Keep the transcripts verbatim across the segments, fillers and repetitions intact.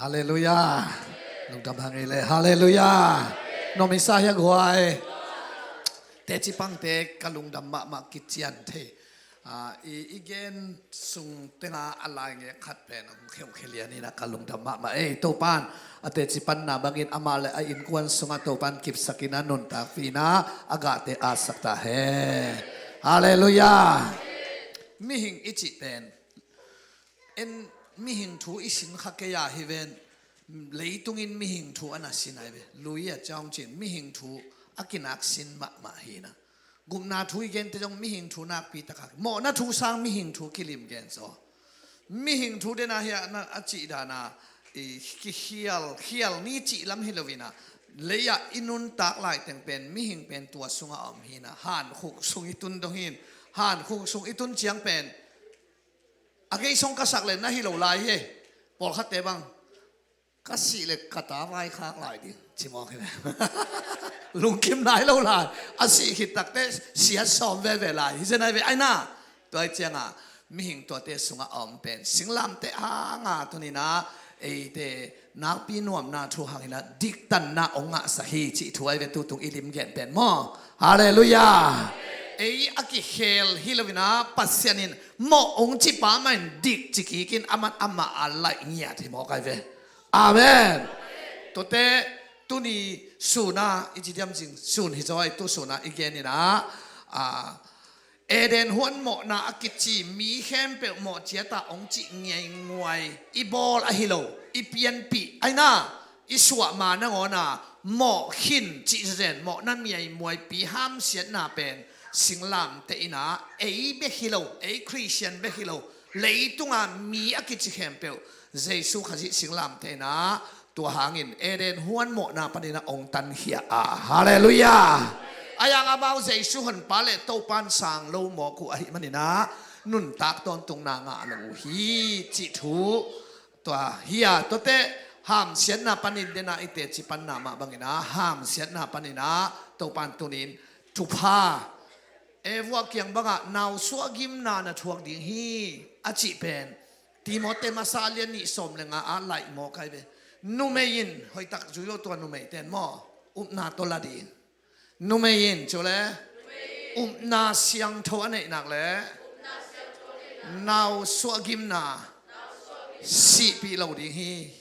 Halleluiah. Lungdam hang ei le. Halleluiah. Nuam i sa hia guai? Teci pangte ka lungdam mahmah kician thei. Ah, i, i gen sung tenga a lai nge khat pen hong kheukhia lian ina ka lungdam mahmah ei. Topan a teci panna bangin amah le a innkuan sungah Topan kipsakin a nuntakpih ina a gahte atsak ta hen. Halleluiah. Mihing i cih pen en, mihing thu i sin kha kei a hi ven. Leitungin mihing thu a na sin ai ve. Lui a ciang cin mihing thu a kinak sin mahmah hi na. Gupna thu i gente zong mihing thu nakpi taka, mawhna thu sang mihing thu kilim gen zaw. Mihing thu dena hi a na a cih dana i kikhial, khial ni cih lam hi lo ina. Lei-ah i nuntak laiteng pen mihing pen tua sungah a om hi na. Hankhuk sung i tun dong hin. Hankhuk sung i tun ciang pen a gei song ka sak le na hi lo lai hi. Pawlkhatte bang ka sih le ka ta vaikhak lai ding ci mawk hi ve. Lungkim nai lo lai. A sih khit takte siat sawm veve lai hi zen ai ve ai na. Tua i cianga mihing tuate sungah a om pen singlamte hanga tunina eite nakpi nuamna thu hangina diktanna ong ngahsa hi cih thu ai ve. Tutung i limgen pen maw? Halleluiah. Ei a kikhel hi loina Pasian in mawh ong cipa mahin dik cikikin aman amah a laih ngiat hi mawk ai ve. Amen. Tuate tuni suna i ci diam cing sun hi zaw ai. Tu suna i genina, ah, Eden huan mawhna a kici mi khempeuh mawh ciata ong cih ngiainguai i bawl ahi lo. I pianpih aina i suahma nangawna mawh khin cih zen mawhna miaimuaipi hamsiatna pen singlamte ina ei bek hi lo, ei Khristian bek hi lo, leitunga mi a kici khempeuh Jesu Khazih singlamte ina tua hangin Eden huan mawhna panina ong tankhia a. Halleluiah. Ayang amau Jesu honpa le Topan sang lo mawk uh ahi manina nuntak tawntungna ngah lo uh hi cih thu. Tua hi a tuate hamsiatna panin dena i teci panna mah bangina hamsiatna panina Topan tunin thupha Evua kiang bangah nausuah gimna na thuak ding hi a cih pen Timote masa lian nih sawm le nga ah laih mawk ai ve. Numei in hoihtak zui lo tua numei ten maw? Upna tawh la ding. Numei in cu le upna siangtho a neihnak le nausuah gimna sihpih lo ding hi.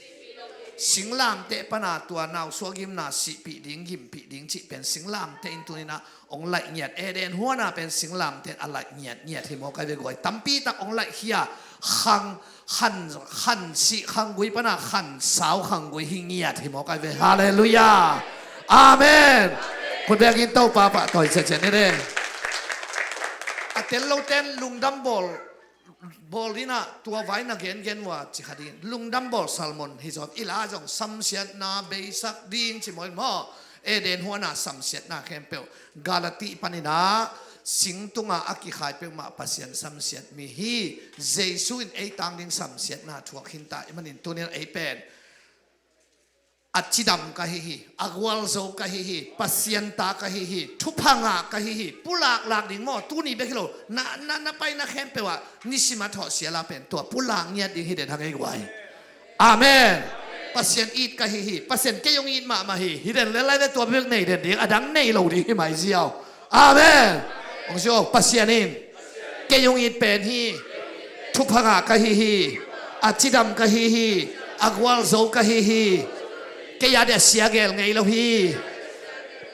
Singlamteh pana tua nausuah gimna sihpih ding, gimpih ding cih pen singlamteh in tunina ong laih ngiat. Eden huana pen singlamteh a laih ngiat ngiat hi mawk ai ve guai. Tampi tak ong laih khia khang khan, khan sih khanggui pana khan sau khanggui hi ngiat hi mawk ai ve. Halleluiah. Amen. Khut bengin Topa pahtawi ciacian ni le. A tel lo ten lungdam bawl bawl dina tua vai na gengen ua ci kha ding. Lungdam bawl sermon hi zaw. I la zong samsiatna beisak ding ci maw in maw? Eden huana samsiatna khempeuh Galati panina singtunga a kikhai peuhmah Pasian samsiat mi hi. Jesu in ei tang ding samsiatna thuak khinta i manin tunin ei pen a cidam ka hi hi, a gualzo ka hi hi, Pasian ta ka hi hi, thupha ngah ka hi hi. Pulak lak ding maw? Tuni bek hi lo, na, na, na paina khempeuh ah nisim a thawh siala pen tua pulak ngiat ding hi den hang ei guai. Amen. Pasian it ka hi hi, Pasian kei hong it mahmah hi, hi den le lai le tua bek nei den ding, a dang nei lo ding hi mai ziau. Amen. Hong sio Pasian in kei hong it pen hi. Thupha ngah ka hi hi. A cidam ka hi hi. A gualzo ka hi hi. Kei a dia sia gel ngei lo hi.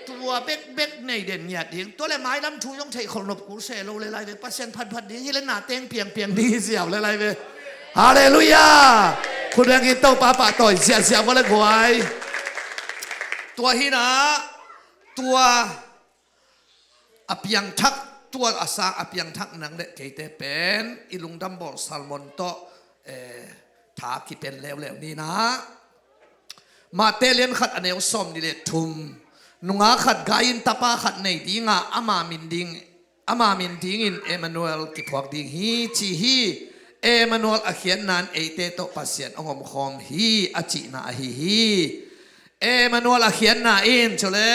Tua bekbek nei den ngiat ding. Tua le mailam thu zong theih kholnop kul se lo le lai ve. Pasian phatphat ding hi le na teng piangpiang ding hi ziau le lai ve. Halleluiah. Khut bengin Topa pahtawi ziahziah vua le guai. Tua hina tua a piangthak, tua a sang a piangthak nang le keite pen i lungdam bawl sermon tawh, eh, tha kipen leuleu nina. Mate lian khat a neu sawm ni le thum. Nunga khat gai in tapa khat nei dinga ama min ding, ama min dingin Emmanuel kiphuak ding hi ci hi. Emmanuel a khiatna in eite tawh Pasian hong omkhawm hi a cihna ahi hi. Emmanuel a khiatna in cu le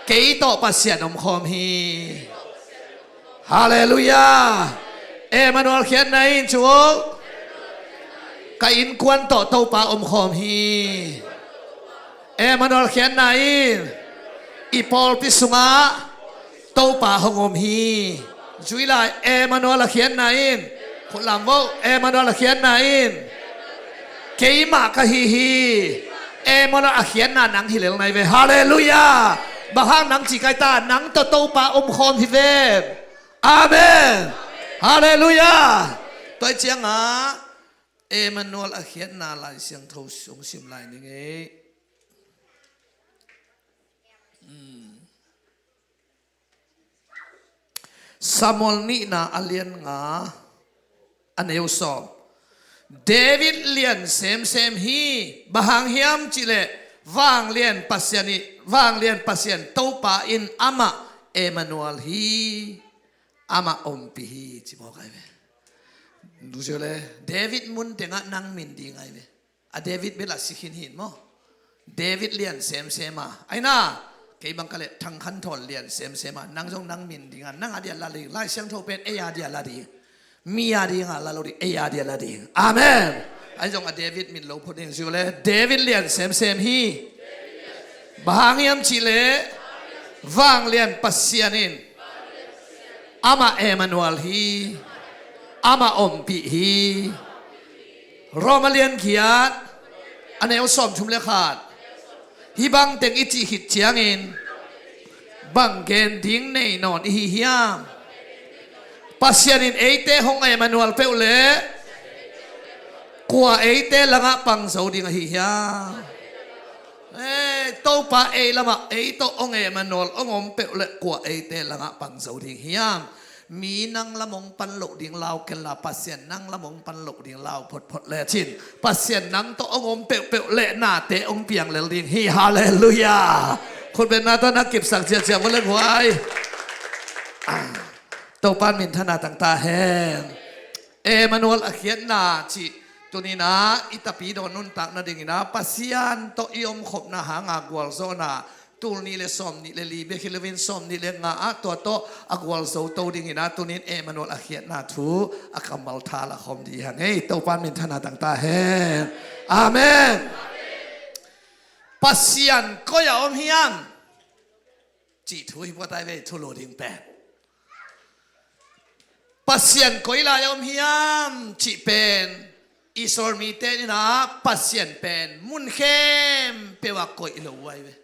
kei tawh Pasian omkhawm hi. Halleluiah. Emmanuel khiatna in cu. Ka innkuan tawh Topa omkhawm hi. Emmanuel khiatna in i pawlpi sungah Topa hong om hi. Zui lai, Emmanuel a khiatna in. Khutlam vo, Emmanuel a khiatna in. Keimah ka hi hi. Emmanuel a khiatna nang hi lel nai ve. Halleluiah. Bang hang nang ci kai ta, nang tawh Topa omkhawm hi ven. Amen. Halleluiah. Tua hi ciangah Emmanuel a khiatna Lai Siangtho sung sim lai ning ei. Samuel nihna a lian nga, a neu sawm. David lian semsem hi. Bang hang hiam cihleh vanglian Pasian ih, vanglian Pasian Topa in amah Emmanuel hi. Amah ompih hi, ci mawk ai ve. David mun tengah nang min ding ai ve. A David bel a si khin hi maw. David lian semsem a, aina, kei bang ka leh Thang Khan Thawn lian semsem a, nang zong nang min ding a, nang a dia la ding, Lai Siangtho pen ei a dia la ding. Mi a ding a la lo ding, ei a dia la ding. Amen. Ai zong a David min lo phot ding, zui le David lian semsem hi. Bang hang hiam cihleh vanglian Pasian in amah Emmanuel hi. Amah ompih hi. Roma lian giat, a neu sawmthum le khat. Hih bangteng i cih khit ciangin bang gen ding nei nawn i hi hiam? Pasian in eite hong Emmanuel peuh leh kua eite langah pang zo ding ahi hiam? Eh, Topa ei lamah ei tawh hong Emmanuel hong om peuh leh kua eite langah pang zo ding hiam? Mi nang lam hong pan loh ding lau kenla, Pasian nang lam hong pan loh ding lau photphot lecin, Pasian nang tawh hong om peuhpeuh leh nate hong piang lel ding hi. Halleluiah. Khutbetna tawh na kipsak ciatciat vua le guai. Ah, Topa in minthanna tang ta hen. Emmanuel a khiatna cih tuninah i tapidaw nuntak nadinginah Pasian tawh i omkhopna hanga gualzawhna, tul nih le sawm nih le li bek hi loin sawm nih le nga ah tua tawh a gualzo to dinginah tunin Emmanuel a khiatna thu a kammal tha la khawm dih hang ei. Topa in minthanna tang ta hen. Amen. Pasian koi a om hiam? Cih thu hi puatai ve, thu lo ding pen. Pasian koi lai a om hiam cih pen Israel mite inah Pasian pen mun khempeuh ah koih lo uh ai ve.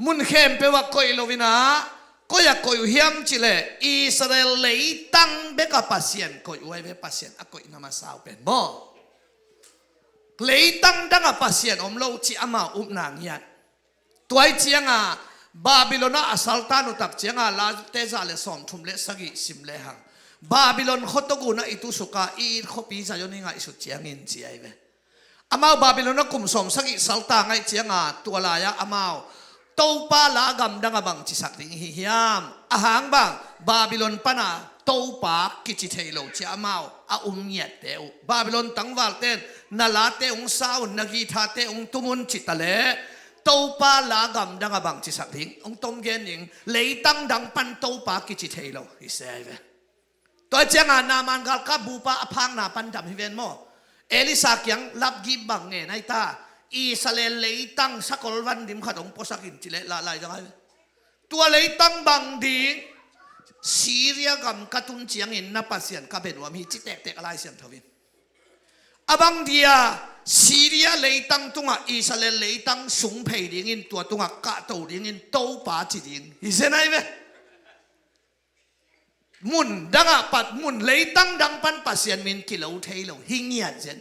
Mun khempeuh ah koih lo inah koi ah koih uh hiam cihleh Israel leitang bekah Pasian koih uh ai ve. Pasian a koihna masa uh pen maw, leitang dangah Pasian om lo cih amau upna ngiat. Tua hi cianga Babylon ah a saltan uh tak cianga Late za le sawmthum le sagih sim lehang Babylon khuatuk unah i tusuka i it khuapi Zion i ngaihsut ciangin ci ai ve. Amau Babylon ah kum sawmsagih salta ngaih cianga tua lai-ah amau Topa la gamdang a bang cisak ding ihi hiam? Ahang bang Babylon pana Topa kici thei lo cia amau a um ngiatte uh, Babylon tangvalte in na late ung sa un, na githate ung tum un cita le Topa la gamdang a bang cisak ding? Ung tom gen ning, leitang dang pan Topa kici thei lo hi se ai ve. Tua cianga Naaman galkap bupa a phakna pan dam hi ven maw? Elisa kiang lapgip bang ngen ai ta, Israel leitang sakol van dim khat ong puasak in ci le lah lai dang ai ve. Tua leitang bang ding, Syria gam ka tun ciangin na Pasian ka bia nuam hi ci tektek a Lai Siangtho in. A bang dia Syria leitang tungah Israel leitang sung phei dingin tua tungah kahto dingin Topa ci ding hi zen ai ve. Mun dangah pat mun leitang dang pan Pasian min kilo thei lo hi ngiat zen.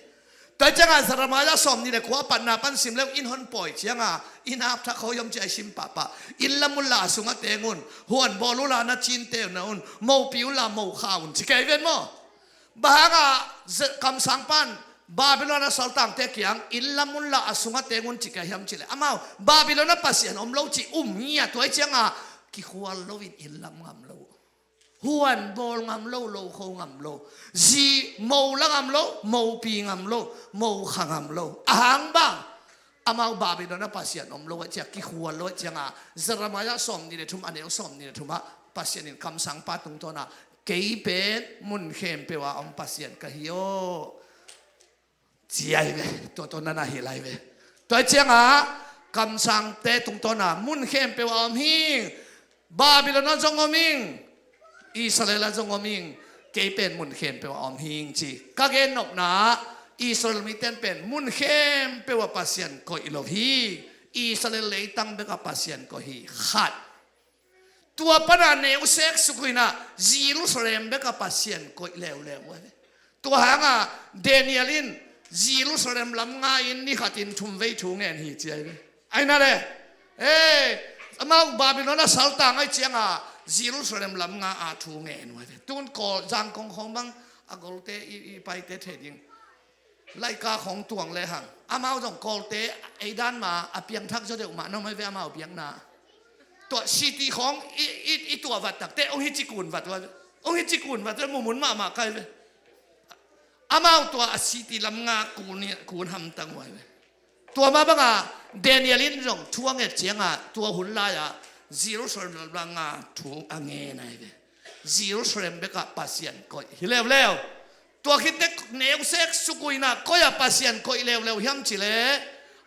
Tua cianga Jeremiah sawm nih le kua patna pan sim leu in hon pawi cianga in hapthak kho hiam ci ai sim pahpah. In lam unla a sungah teng un, huan bawl unla na cinte na un, mopi unla mo kha un ci kei ven maw? Bang hanga kamsang pan Babylon a saltangte kiang in lam unla a sungah teng un ci kei hiam ci le amau Babylon a Pasian om lo ci um ngiat. Tua hi cianga kikhual loin in lam ngam lo. Huan bawl ngam lo, lo kho ngam lo. Zi mo la ngam lo, mopi ngam lo, mo kha ngam lo. Ahang bang amau Babylon a Pasian om lo a cia kikhual lo a cianga Jeremiah sawm nih le thum a neu sawm nih le thum ah Pasian in kamsangpa tungtawna kei pen mun khempeuh a om Pasian ka hi aw. ci ahi ve. Tua tawh na na hilh ahi ve. Tua hi ciangah kamsangte tungtawna mun khempeuh a om hi. Babylon ah zong om ing, Israel ah zong om ing, kei pen mun khempeuh a om hing ci. Ka gen nopna, Israel mite pen mun khempeuh ah Pasian koih lo hi. Israel leitang bekah Pasian koih hi. Khat. Tua pana neu sek suk uh inah Jerusalem bekah Pasian koih leuleu uh ahi ve. Tua hangah Daniel in Jerusalem lam nga in ni khatin thum vei thu ngen hi ci ahi ve. Aina le, eh, amau Babylon ah saltang ahi ciangah Jerusalem lam nga a thu ngen uh ahi ve. Tun Kawl Zangkong khawng bang a golte i, i paite thei ding. Laika khawng tuang lehang amau zong Kawlte ei dan ma a piangthak zaw deuh mah na om ahi ve amau biakna. Tua city khawng i, i, i tuah vat takte ong hi cikun vat uh ahi ve. Ong hi cikun vat uh ahi ve, mumun mahmah kai ve. Amau tua a city lam nga kun, kun hamtang uh ahi ve. Tua mah banga Daniel in zong thu a nget ciangah tua hun lai-ah Jerusalem lam nga thu a ngen ahi ve. Jerusalem bekah Pasian koih hi leuleu. Tua khitte neu sek suk uh inah koi-ah Pasian koih leuleu hiam cileh,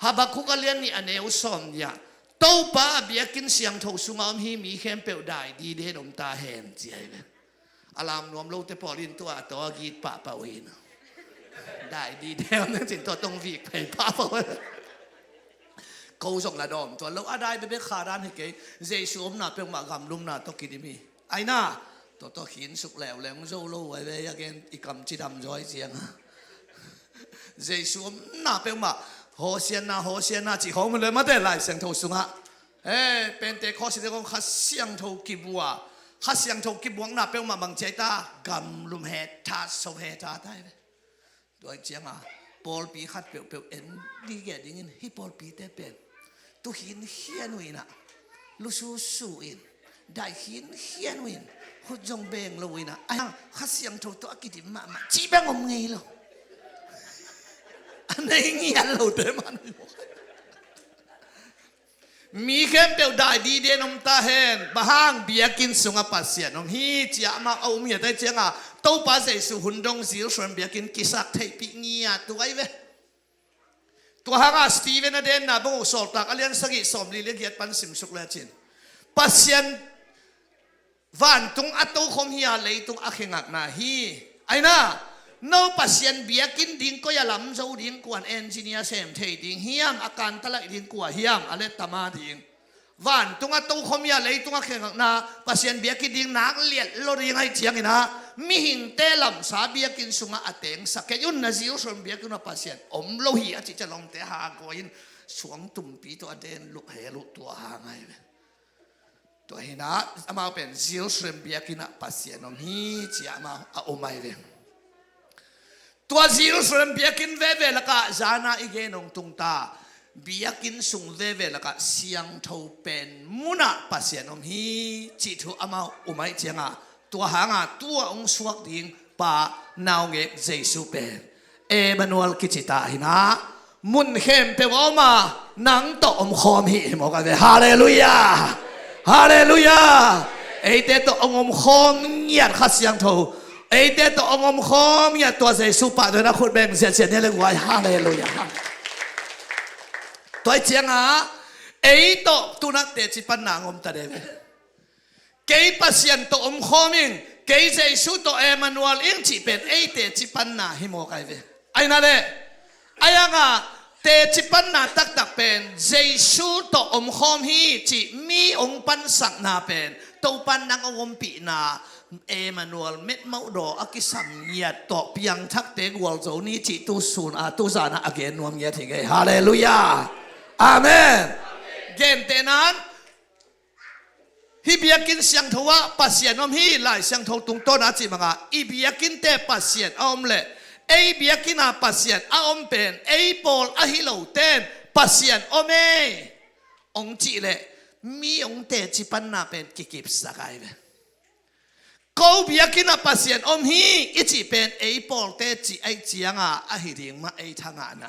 Habakkuk a lian nih a neu sawm nih ah Topa a biakinn siangtho sungah om hi mi khempeuh dai diden om ta hen ci ahi ve. A lam nuam lote pawl in tua a taw a git pahpah uh hi na. Dai dide om nang cin tua tong vik phei pahpah uh. Ko zong la dawm tua lo a dai bebek kha dan hi kei. Jesu omna peuhmah gamlumna tawh kidim hi. Aina, tua tawh khinsuk leuleu zo lo uh ahi ve a gen i kam cidam zaw ahi cianga. Jesu omna peuhmah Hosianna, Hosianna cih khawng mun le mate Lai Siangtho sungah. He, Pentecost te kong Kha Siangtho kibua, Kha Siangtho kibuakna peuhmah bang ciai ta, gamlum he tha, so he tha ta hi ve. Tua hi cianga pawlpi khat peuhpeuh en dih geh dingin hih pawlpite pen tu khinkhian uh inah, lususu in, dai khinkhian uh in, khut zong beng lo uh inah, a Kha Siangtho tawh a kidim mahmah cih beng om ngei lo. A nei ngiat lote man. Mi khempeuh dai diden om ta hen. Bang hang? Biakinn sungah Pasian om hi ciah amah a um hi a tai cianga Topa Jesu hun dong Jerusalem biakinn kisak theihpih ngiat uh ahi ve. Tua hangah Stephen a denna bang uh Sawltak a lian sagih sawmli le giat pan simsuk lecin Pasian vantung a tokhom hi a leitung a khengakna hi. Aina, no Pasian biakinn ding koi a lam zo ding, kuan engineer sem thei ding hiam, a kantalaih ding kua hiam, a lettama ding. Vantung a tokhom hi a leitung a khengakna Pasian biakinn ding nak liat lo ding ahi cianginah mihingte lamsa biakinn sungah a tengsak kei un na Jerusalem biakinn ah Pasian om lo hi a cih ciah lawngte hagua in suang tumpi tawh a den luh he luh tua hang ahi ve. Tua hinah amau pen Jerusalem biakinn ah Pasian om hi ciah amau a um ahi ve. Tua Jerusalem biakinn veve lakah zana i gen hong tungta biakinn sung veve lakah siangtho pen munah Pasian om hi cih thu amau um ahi cianga tua hanga tua hong suak ding pa naungek Jesu pen Emmanuel kici ta hinah mun khempeuh a om a nang tawh omkhawm hi hi mawk ahi ve. Halleluiah. Halleluiah. Eite tawh hong omkhawm ngiat Kha Siangtho, eite tawh hong omkhawm ngiat tua Jesu pahtawi na khut beng ziahziah ni le guai. Halleluiah. Tua hi cianga ei tawh tunah teci panna hong om ta de ve. Kei Pasian tawh omkhawm ing, kei Jesu tawh Emmanuel ing cih pen ei teci panna hi mawk ahi ve. Aina le, ayanga teci panna taktak pen Jesu tawh omkhawm hi cih mi hong pansakna pen Topan nang hong ompihna Emmanuel metmauh daw a kisam ngiat tawh piangthakte gualzo ni cih tu sun a tu zana a gen nuam ngiat hi ngei. Halleluiah. Amen. Gentehnan Hih biakinn siangtho ah Pasian om hi, Lai Siangtho tungtawn a cih bangah i biakinnte Pasian a om leh ei biakinn ah Pasian a om pen ei pawl ahi loten Pasian om e hong cih leh mi hong teci panna pen kikipsak ahi ve. Ko biakinn ah Pasian om hi i cih pen ei pawlte cih ahi cianga ahi ding mah ei thangahna.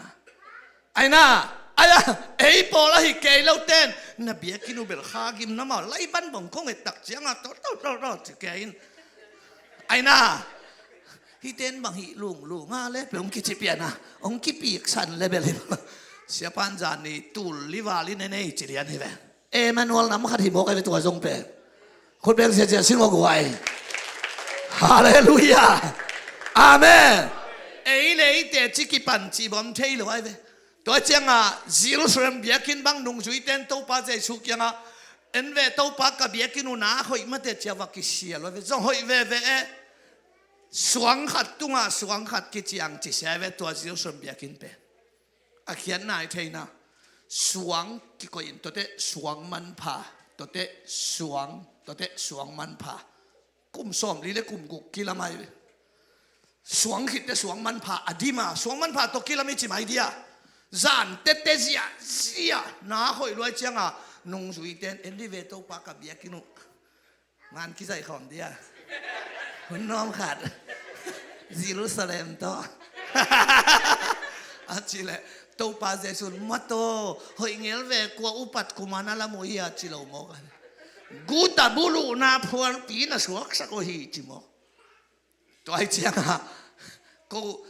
Aina, aia, ei pawl ahi kei loten na biakinn uh bel Kha gimna mah laiban bong kong et tak cianga tawh tawh tawh tawh ci kei in. Aina, Hihte in bang hih lunglung a le pe hong kici pian a, hong kipiksan le bel hi. Siapan zan ni tul li val in en ei ci lian hi ve. Emmanuel nam khat hi mawk a ve tua zong pen. Khut beng ziazia sin aw guai. Halleluiah. Amen. Ei le ei teci kipan cih bawm thei lo ai ve. Tua cianga Jerusalem biakinn bang nungzuite in Topa Jesu kianga en ve Topa ka biakinn uh na hoih mate cia va kisia lo ai ve. Zong hoih veve e. Suang khat tungah suang khat kiciang ci sia ai ve tua Jerusalem biakinn pen. A khiatna i theihna suang kikoih in tuate suang manpha, tuate suang, tuate suang manpha. Kum sawmli le kum guk kilam ai ve. Suang khitte suang manpha a dima suang manpha tawh kilam i ci mai dia. Zan tete zia zia na hoih luai cianga nungzuite in en di ve Topa ka biakinn uh. Ngan kizaih khawm dia. Hun nawm khat. Jerusalem tawh. A ci leh Topa Jesu in mato hoih ngel ve kua upat kuma na lam uh hi a ci lo mawk a. Guta buluhna phualpi na suaksak uh hi ci mawk. Tua hi cianga ko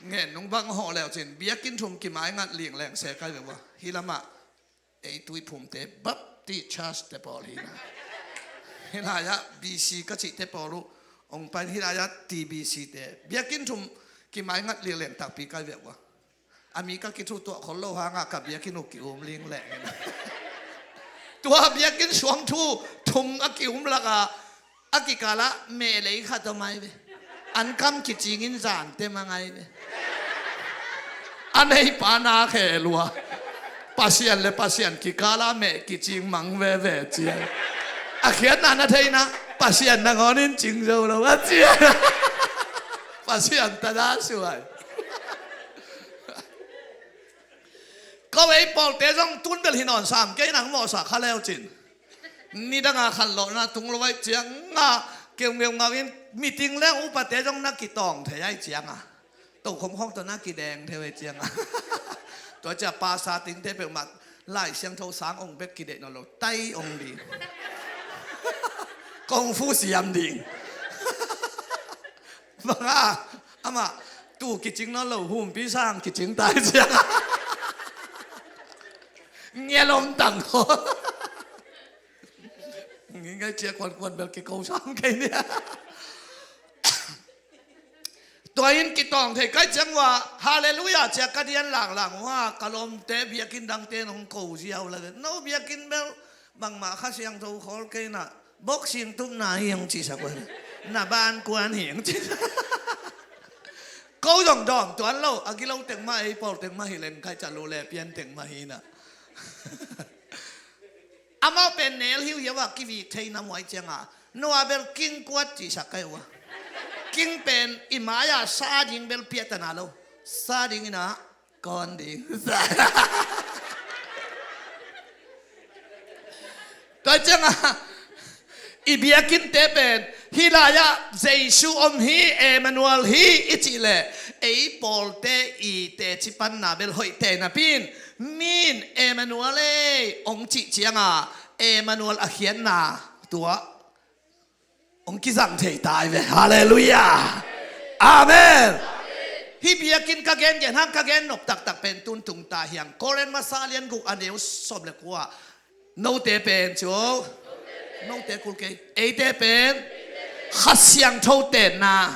ngen nung bang hawh leu cin biakinn thum kimai ngat lingleng se kai ve ua. Hi lamah ei Tuiphumte Baptist Church te pawl hi na. Hi lai-ah B C ka cihte pawl uh ong pain hi lai-ah T B C te biakinn thum kimai ngat lingleng takpi kai ve ua. A mi ka kithu tuah khol lo hangah ka biakinn uh ki-um lingleng hi na. Tua biakinn suang thu thum a ki-um lakah a kikalah mehlei khat om ai ve. An kam kicingin zante mang ai ve. A neipa na khe lua. Pasian le Pasian kikalah meh kicing mang veve cia. A khiatna na theihna Pasian nangawnin cing zo lo a cia. Pasian tada suai. Ko ei pawlte zong tun bel hi nawn sam kei nang mawhsa kha leu cin. Nidanga khanlawhna tung lo aih cianga keungeu ngau in meeting leng upate zong na kitawng thei aih cianga tokhom khawng tawh na kideng thei aih cianga tua cia pasa tingte peuhmah Lai Siangtho sang ong bek kideih nawn lo tai ong ding. Kung fu siam ding. Banga amah tu kicing nawn lo humpi sang kicing tai cianga ngialom tang kho. Ngi ngai cia kuankuan bel kiko sam kei nia. Tua in kitawng thei kai ciang ua halleluiah cia ka dian langlang ua ka lawmte biakinn dangte nong ko ziau la ve no biakinn bel bangmah Kha Siangtho khawl kei na boxing tupna hi hong cihsak ua na ban kuan hi hong cihsak. Ko zong dawm tuan lo a gilo teng mah ei pawl teng mah hi leng kai ca lu le pian teng mah hi na. Amau pen nel hiuhiau ah kivik thei na muai cianga noah bel king kuat cihsak kai ua. King pen i mai-ah sa ding bel piahtana lo sa ding ina kawn ding. Tua cianga i biakinnte pen hih lai-ah Jesu om hi, Emmanuel hi i cih leh ei pawlte i teci panna bel hoih tei napi in mi in Emmanuel ei hong cih cianga Emmanuel a khiatna tua hong kizang thei ta hi ve. Halleluiah. Amen. Hih biakinn ka gengen hang ka gen nop taktak pen tun tung ta hiang Korin masa lian guk a neu sawm le kua. Note pen cu note kul kei eite pen Kha Siangtho tenna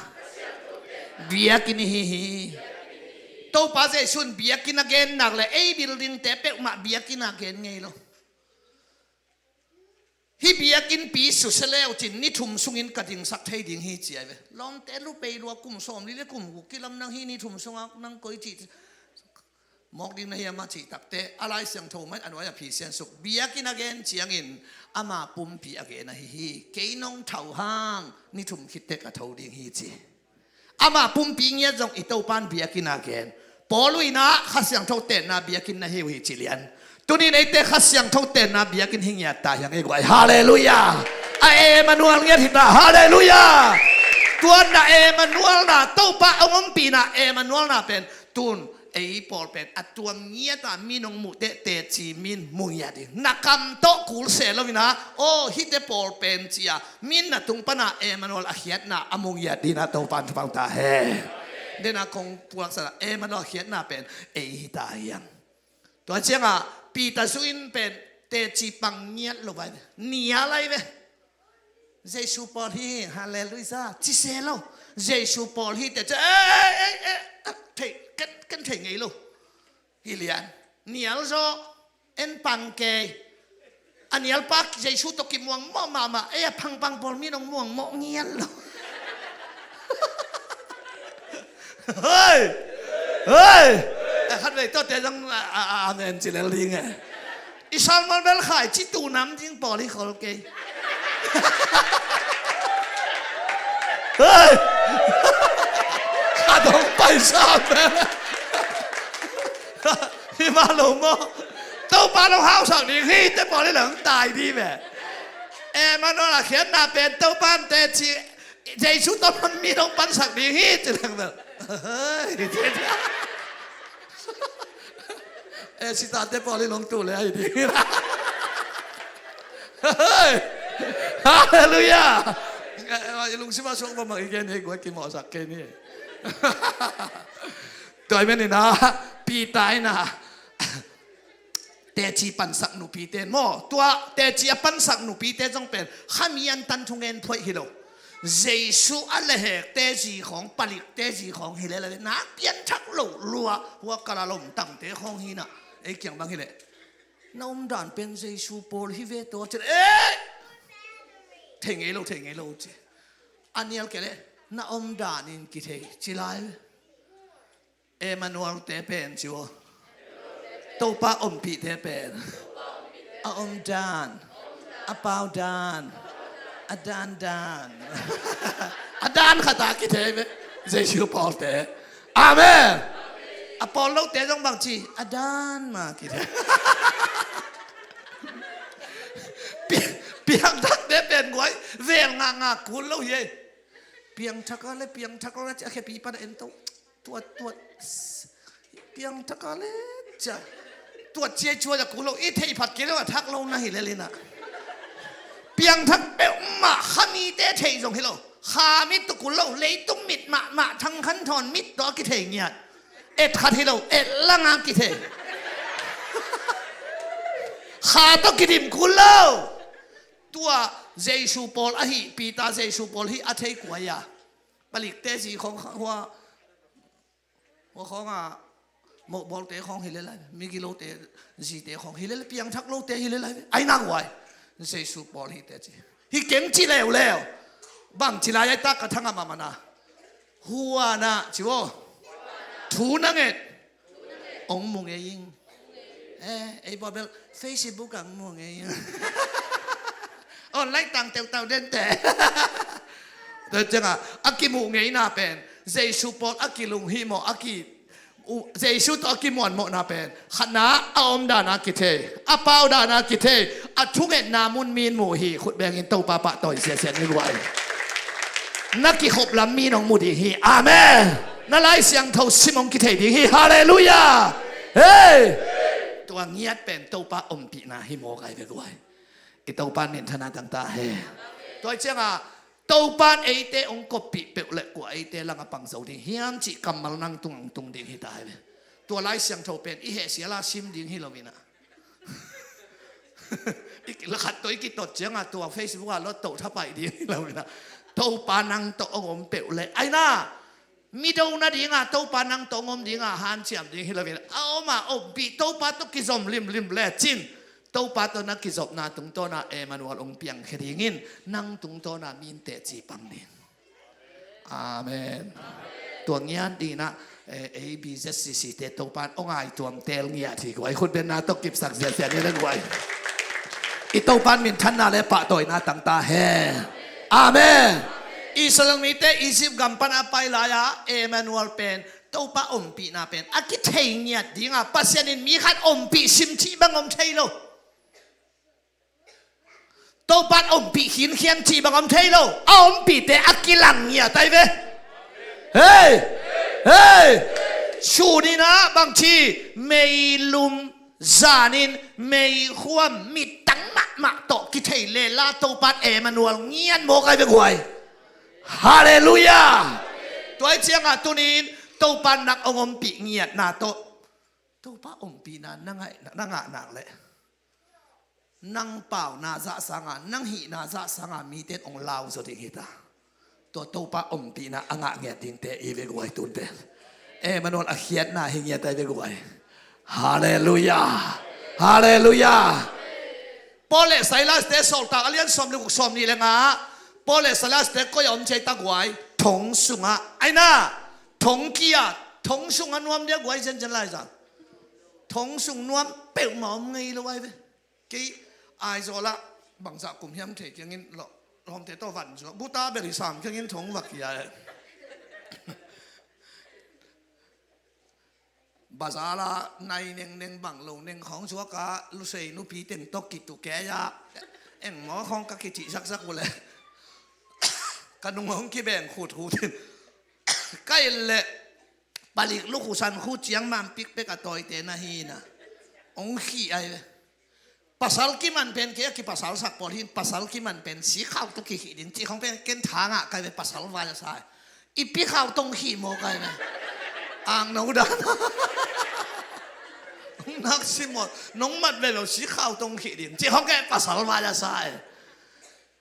biakinn ihi hi. Topa Jesu in biakinn a gen nak le ei building te peuhmah biakinn a gen ngei lo. Hih biakinnpi susia leu cin ni thum sungin ka dingsak thei ding hi ci ai ve. Lawmte lupei lua kum sawm li le kum guk kilam nang hi ni thum sungah nang koi cih mawk ding na hiam a cih takte a Lai Siangtho mai a nuai a phisian suk biakinn a gen ciangin ama pumpi a gen ahi hi. Kei nong thau hang ni thum khit tek a tho ding hi ci. Ama pumpi ngiat zong i Topan biakinn a gen. Paul uh inah Kha Siangtho tenna biakinn na hi uh hi ci lian. Tunin eite Kha Siangtho tenna biakinn hi ngiat ta hiang ei guai. Halleluiah. A Emmanuel ngiat hi ta. Halleluiah. Tuanna Emmanuel na Topa a ompihna Emmanuel na pen tun ei pawl pen a tuam ngiat a, min hong muh teh teci min mu ngiat ding. Na kam tawh kul se lo in a, aw, hihte pawl pen ci a, min na tung pan a Emmanuel a khiatna a mu ngiat ding a, Topa'n thupha ta hen. Dena kong pulaksan a Emmanuel a khiatna pen ei hi ta hiam? Tua ciang a Peter zu in pen teci pang ngiat lo vai ve. Nial lai ve. Jesu pawl hi, halleluiah, ci se lo. Jesu pawl hi teh ci, eh, eh, eh, eh, thei, ken, ken thei ngei lo. Hi lian, nial zaw, en pang kei. A nial pa Jesu tawh kimuang mawh mahmah, ei a pangpang pawl min hong muang mawh ngiat lo. Hei! Hei! Eh, khatvei tawh te zong, a, a, a, amen ci lel ding e. I sermon bel khai ci tu nam ding pawl hi khol kei. Hei! Ka dong paisa bel. Hi mah lo maw. Topa lo hausak ding hi te pawl hi lang tai ding ve. Emmanuel a khiatna pen Topa'n teci Jesu tawh man mi dong pansak ding hi ci leng bel. Eh, sitate pawl hi long tu le ahi ding. Halleluiah. Eh, lungsim a suak bang bang i gen hi guai kimawhsak kei ni. Tua i menin a Peter in a teci pansak nupite maw, tua teci a pansak nupite zong pen khami an tan thungen phuaih hi lo. Jesu a lehekte zi khawng, palikte zi khawng hi leh leh na pianthak lo lua, hua kala lomtangte khawng hi na, ei kiang bang hi leh na omdan pen Jesu pawl hi ve tawh ci leh, eh, thei ngei lo, thei ngei lo ci. A nial kei leh na omdan in kithei ci lai. Emmanuel te pen ci ua. Topa ompihte pen a omdan, a paudan, a dandan. A dan khat a kithei ve. Jesu pawlte. Amen. A pawl lote zong bang ci, a dan ma kithei. Pi-, piangthakte pen guai vel ngakngak kul lo hi ei. Piangthak a le, piangthak lo le ci a khepi pan a en to. Tuat, tuat. Piangthak a le cia. Tuat cia i cuat a kul lo, i theih phat kei lo a thak lo na hi lel in a. Piangthak peuhmah khamite theih zong hi lo. Kha mit tawh kul lo, leitung mit mahmah, Thang Khan Thawn mit tawh a kithei ngiat. Et khat hi lo, et lang a kithei. Kha tawh kidim kul lo. Tua Jesu pawl ahi, Peter Jesu pawl hi a thei kua hi a. Palikte zi khawng hua Hua khawng a mohbawlte khawng hi lel lai, migilote zite khawng hi lel, piangthak lote hi lel lai. Ai nak uai, Jesu pawl hi teh ci. Hi keng ci leuleu. Bang ci lai ai tak ka thang a mahmah na. Huan ah ci vo. Thu na nget. Ong mu ngei ing. Eh, ei bawl bel Facebook ah mu ngei. Online tang teutau den teh. Tua ciangah a kimuh ngeina pen Jesu pawl a kilunghimawh, a ki, Jesu tawh a kimuanmawhna pen khatna a omdan a kithei, a paudan a kithei, a thungetna mun min muh hi. Khut bengin Topa pahtawi siasia ni guai. Na kikhop lam mi nong mu ding hi. Amen. Na Lai Siangtho sim hong kithei ding hi. Halleluiah. Hei! Tua ngiat pen Topa ompihna hi mawk ai ve guai. I Topa in minthanna tangta he. Tua ciangah Topa in eite hong koppih peuh le kua eite langah pang zo ding hiam cih kammal nang tungah hong tung ding hi ta ai ve. Tua Lai Siangtho pen i heh siala sim ding hi lo inah. I lakhat tawh i kitot ciangah tua Facebook ah lot toh thapai ding hi lo inah. Topa nang tawh hong om peuh le ai na. Mi do nadingah Topa nang tawh hong om dingah hanciam ding hi lo inah. A om a ompih Topa tawh kizom limlim lecin Topa tawh na kizopna tungtawnah Emmanuel hong piangkhia dingin nang tungtawnah min teci pang ding. Amen. Tua ngiat dinah, eh, A B Z C C te Topan hong ai tuam tel ngiat hi guai. Khutbenna tawh kipsak ziahziah ni le guai. I Topan minthanna le pahtawina tangta he. Amen. Israel mite Egypt gam pan a pai lai-a Emmanuel pen Topa ompihna pen a kithei ngiat dinga Pasian in mi khat ompih sim cih bang om thei lo. Topan ompih khinkhian cih bang om thei lo. A ompihte a kilang ngiat ai ve. Hei! Hei! Suninah bangci meilum zanin meikhuam mittang mahmah tawh kithei lela Topan Emmanuel ngiat mawk ai ve guai. Halleluiah. Tua ih ciangah tunin Topan nang hong ompih ngiatna tawh Topa ompihna na ngah nak leh nang pauna zah sanga nang hihna zah sanga mite in hong lau zaw ding hita. Tua Topa ompihna a ngah ngiat dingte i ve guai tunte. Emmanuel a khiatna hi ngiat ai ve guai. Halleluiah. Halleluiah. Paul le Silas te Sawltak a lian sawm le guk sawm nih le nga ah Paul le Silas te koi a om ciai ta guai? Thong sungah. Aina thong kia thong sungah nuam dia guai zenzen lai zang. Thong sung nuam peuhmah om ngei lo ai ve. Kei Aizawl ah bangzah kum hiam thei kiangin lawmte tawh van zuak buta bel i sam kiangin thong va kia e. Bazar ah nai nengneng bang lo neng khawng zuak a lusei nupi teng tawh kitukei ah engmaw khawng ka kicih zakzak uh leh ka nung hong kibeng khutkhut in ka in leh palik lukhu sankhu ciang mampik pek a tawite na hi na hong khih ai ve. Pasal kiman pen kei a kipasalsak pawl hin pasal kiman pen sikhau tawh kikhih ding cih khawng pen ken tha ngah kai ve. Pasal vai a sa i pikhau tong khih maw kai ve. Ang no dan nak simawt nong mat ve lo sikhau tong khih ding cih khawng ken pasal vai a sa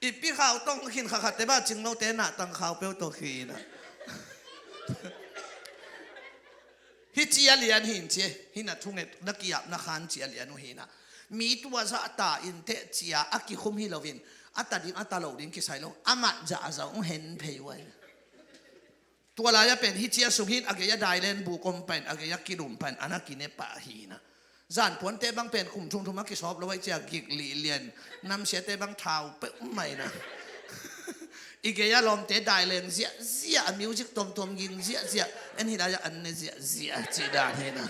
i pikhau tong khin khakhatte ba cinglote nah tangkhau peuh tawh khih na. Hi cia lian hin cie hi na thunget na kiap na khan cia lian uh hi na. Mi tua zah ta in teh cia a kikhum hi loin a ta ding a ta lo ding kisai lo amah zah a zong hen phei uai. Tua lai a pen hi cia sung hin a gei a dailen buk om pain a gei a kilum pain a na kine pah hi na. Zanpuante bang pen kum thumthum a kisawp lo ai cia gik lih lian namsiate bang thau peuh mai na. I gei a lawmte daileng ziahziah a music tomtom ging ziahziah en hi lai a an ne ziahziah cih dan hi na.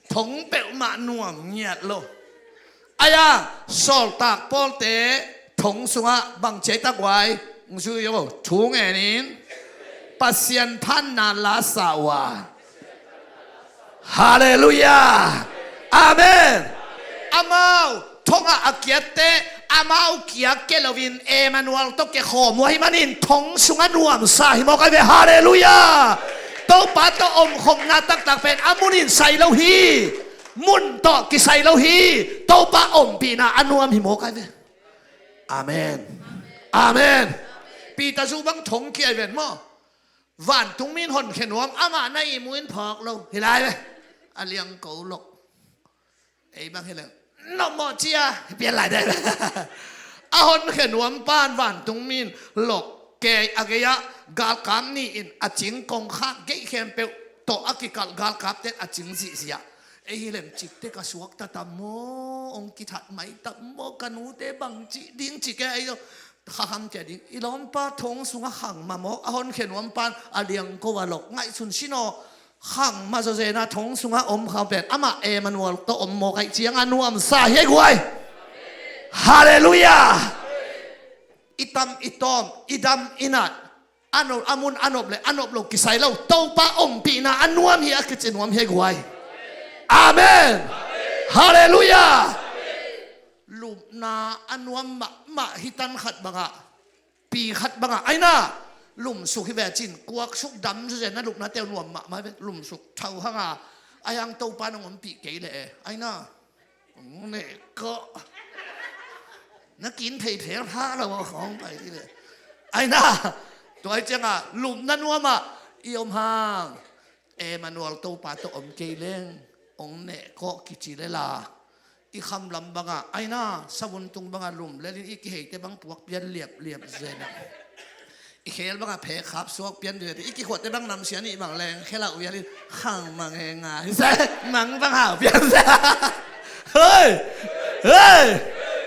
Thong peuhmah nuam ngiat lo. Aia Sawltak Pawlte thong sungah bang ciai ta guai? Zui aw thu ngenin Pasian phanna la sa uh a. Halleluiah. Amen. Amau thongah a kiatte amau kia ke loin Emmanuel tawh ke khawm uh ahi manin thong sungah nuamsa hi mawk ai ve. Halleluiah. Topa tawh omkhopna taktak pen a munin sai lo hi. Mun tawh kisai lo hi. Topa ompihna a nuam hi mawk ai ve. Amen. Amen. Peter zu bang thong kia ai ven maw? Vantungmi in honkhia nuam amah na ihmu in phawk lo hi lai ve. A liangko lok ei bang hi leng nopmawh cia hi pian lai dai ve. A honkhia nuam pan vantungmi in lok kei a gei ah galkap nih in a cing kongkhak geih khempeuh tawh a kikalh galkapte in a cing zihziah. Ei hi leng cikte ka suakta tam maw hong kithat mai tam maw ka nute bang cih ding cih kei ei lo. Kha kham cia ding i lawmpa thong sungah khang mamawk a honkhia nuam pan a liangko a lok ngaihsun sin aw. Khang ma zawzena thong sungah om kham pen amah Emmanuel tawh om mawk aih cianga nuamsa hi ai guai. Halleluiah. I tam i tawm i dam i nat a mun a nop le a nop lo kisai lo Topa ompihna a nuam hi a kici nuam hi ai guai. Amen. Halleluiah. Lupna a nuam mahmah hi tan khat bangah pi khat bangah aina lumsuk hi ve cin kuaksuk dam zuzen na lupna teu nuam mahmah hi ve lumsuk thau hanga a hiang Topa nong ompih kei le e aina nong neh kawh na kin pheiphel pha lo a khawng pai hi ve aina tua hi cianga lupna nuamah i om hang Emmanuel Topa tawh om kei leng ong neh kawh kici lela i kham lam banga aina savun tung banga lum lelin i kiheite bang puak pian liapliap zena i khel banga phek khap suak pian zena i kikhuatte bang namsia nih bang leng khelauh vialin khang mang henga hise mang bang hau pian zena hei hei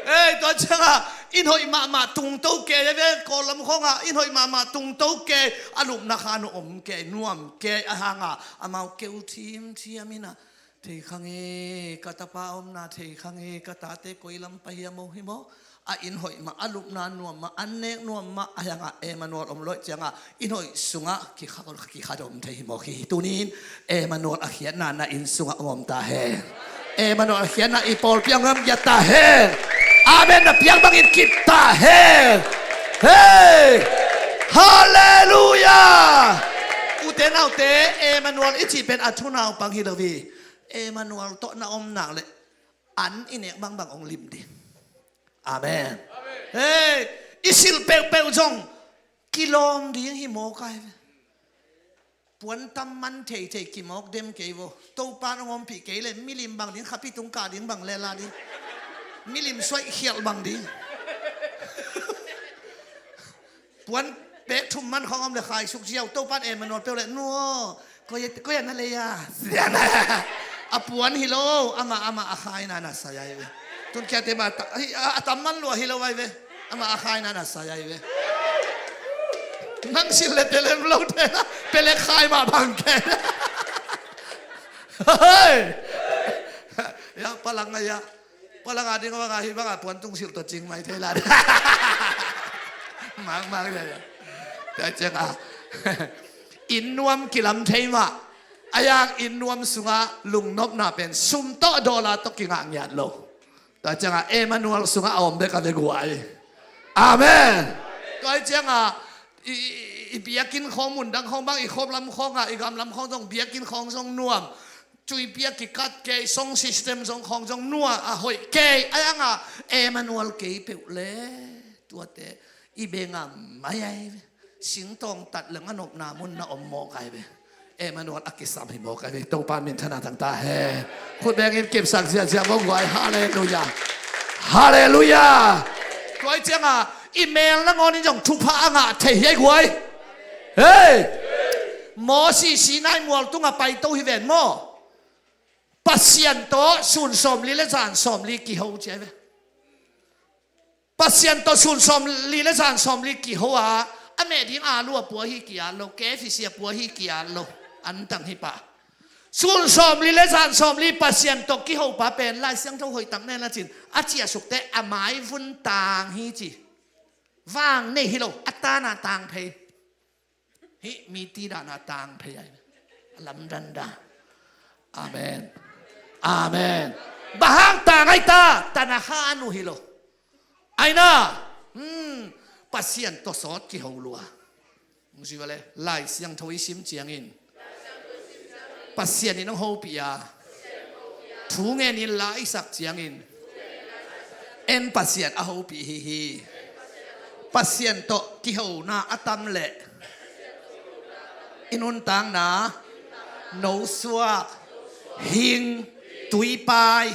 hei tua cianga in hoih mahmah tungto kei a ve kawllam khawnga in hoih mahmah tungto kei a lupna kha nu om kei nuam kei a hanga amau keu thimthiam ina thei khange ka tapa omna thei khange ka tate koi lam pahiam o hi maw A inn hoih mah, a lupna nuam mah, an nek nuam mah, a hiangah Emmanuel om lo ahih ciangah inn hoih sungah kikha, kikhadom thei hi mawk hi. Tunin Emmanuel a khiatna na inn sungah om ta hen. Emmanuel a khiatna i pawlpi a om giat ta hen. Amen. Na piang bangin kip ta hen. Hei! Halleluiah! Ute naute, Emmanuel i cih pen a thunaupang hi lo hi. Emmanuel tawh na om nak leh an i nek bangbang hong lim ding. Amen. Hei, i silh peuhpeuh zong kilawm ding hi mawk ai ve. Puan tam man theithei kimawk dem kei vo. Topa'n hong ompih kei leh milim bang ding, khapi tung kah ding bang lel a ding. Milim suaih khialh bang ding. Puan pek thum man khawng om leh khaisuk ziau, Topa'n Emmanuel peuh leh, nu aw, koi, koi a na lei a. A puan hi lo, amah, amah a khaina na sai ai ve. Tun kiate mah a ta-, a, a tam man lua hi lo ai ve. Amah a khaina na sai ai ve. Nang silh leh pelem lo te, pelek khai mah bang ke. Hei! Ya, palang a ya. Palang a ding bang a, hih bang a puan tung silh tawh cing mai thei lai. Mang, mang, ya, ya. Tua ciang a, inn nuam kilam thei mah. A hiang inn nuam sungah lungnopna pen sum tawh dollar tawh kingah ngiat lo. Tua ciang a Emmanuel sungah a om bek a ve guai. Amen. Tua ciang a i, i, i biakinn khawng, mun dang khawng bang, i khop lam khawng a, i gam lam khawng zong biakinn khawng zong nuam. Cuipi a kikat kei, sound system zong khawng zong nuam a hoih kei. A hiang a Emmanuel kei peuh leh tuate i bengam mai ai ve. Singtawng tat leng a nopna mun na om mawk ai ve. Emmanuel a kisam hi mawk ai ve. Topa minthanna tang ta hen. Khut bengin kipsak ziahziah vong guai. Halleluiah. Halleluiah. Tua ciang a i mel nangawnin zong thupha a ngah thei hi ai guai. Hei! Mosi Sinai mual tungah paito hi ven maw. Pasian tawh sun sawmli le zan sawmli kiho ci ai ve. Pasian tawh sun sawmli le zan sawmli kiho a, a meh ding aalu a pua hi kiat lo, K F C a pua hi kiat lo. An tang hi pah. Sun sawmli le zan sawmli Pasian tawh kiho pa pen Lai Siangtho hoih tak nen la cin, a ciahsuk teh a mai vun tang hi ci. Vang nei hi lo, a tana tang phei. Hih mi ti dana tang phei ai. A lamdang dan. Amen. Amen. Bang hang tang ai ta, tana kha anu hi lo. Ai na, hmm, Pasian tawh sawt kiho lua. Hong zui va le, Lai Siangtho i sim ciangin Pasian in hong hopih a, thu ngenin la i sak ciangin en Pasian a hopih hi hi. Pasian tawh kihona a tam leh i nuntakna nosuak, hing, tuipai.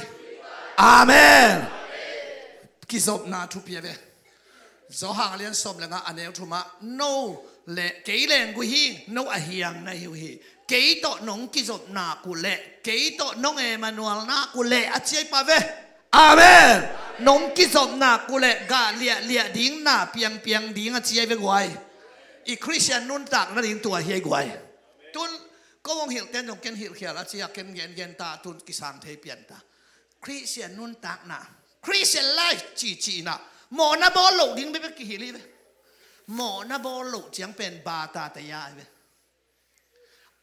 Amen. Kizopna thupi a ve. Johan a lian sawm le nga a neu thumah, no le kei leng guih hi, no a hiang na hi uh hi. Kei tawh nong kizop nak uh leh, kei tawh nong Emmanuel nak uh leh a ci ai pa ve. Amen. Nong kizop nak uh leh gah liahliah ding, na piangpiang ding a ci ai ve guai. I Khristian nuntak nading tua hi ai guai. Tun ko hong hilhten zong ken hilhkhial a ci a, ken gengen ta, tun kisang thei pian ta. Khristian nuntakna, Christian life cihcih inah mawhna bawl loh ding bekbek kihilh hi ve. Mawhna bawl loh ciang pen bata taya hi ve.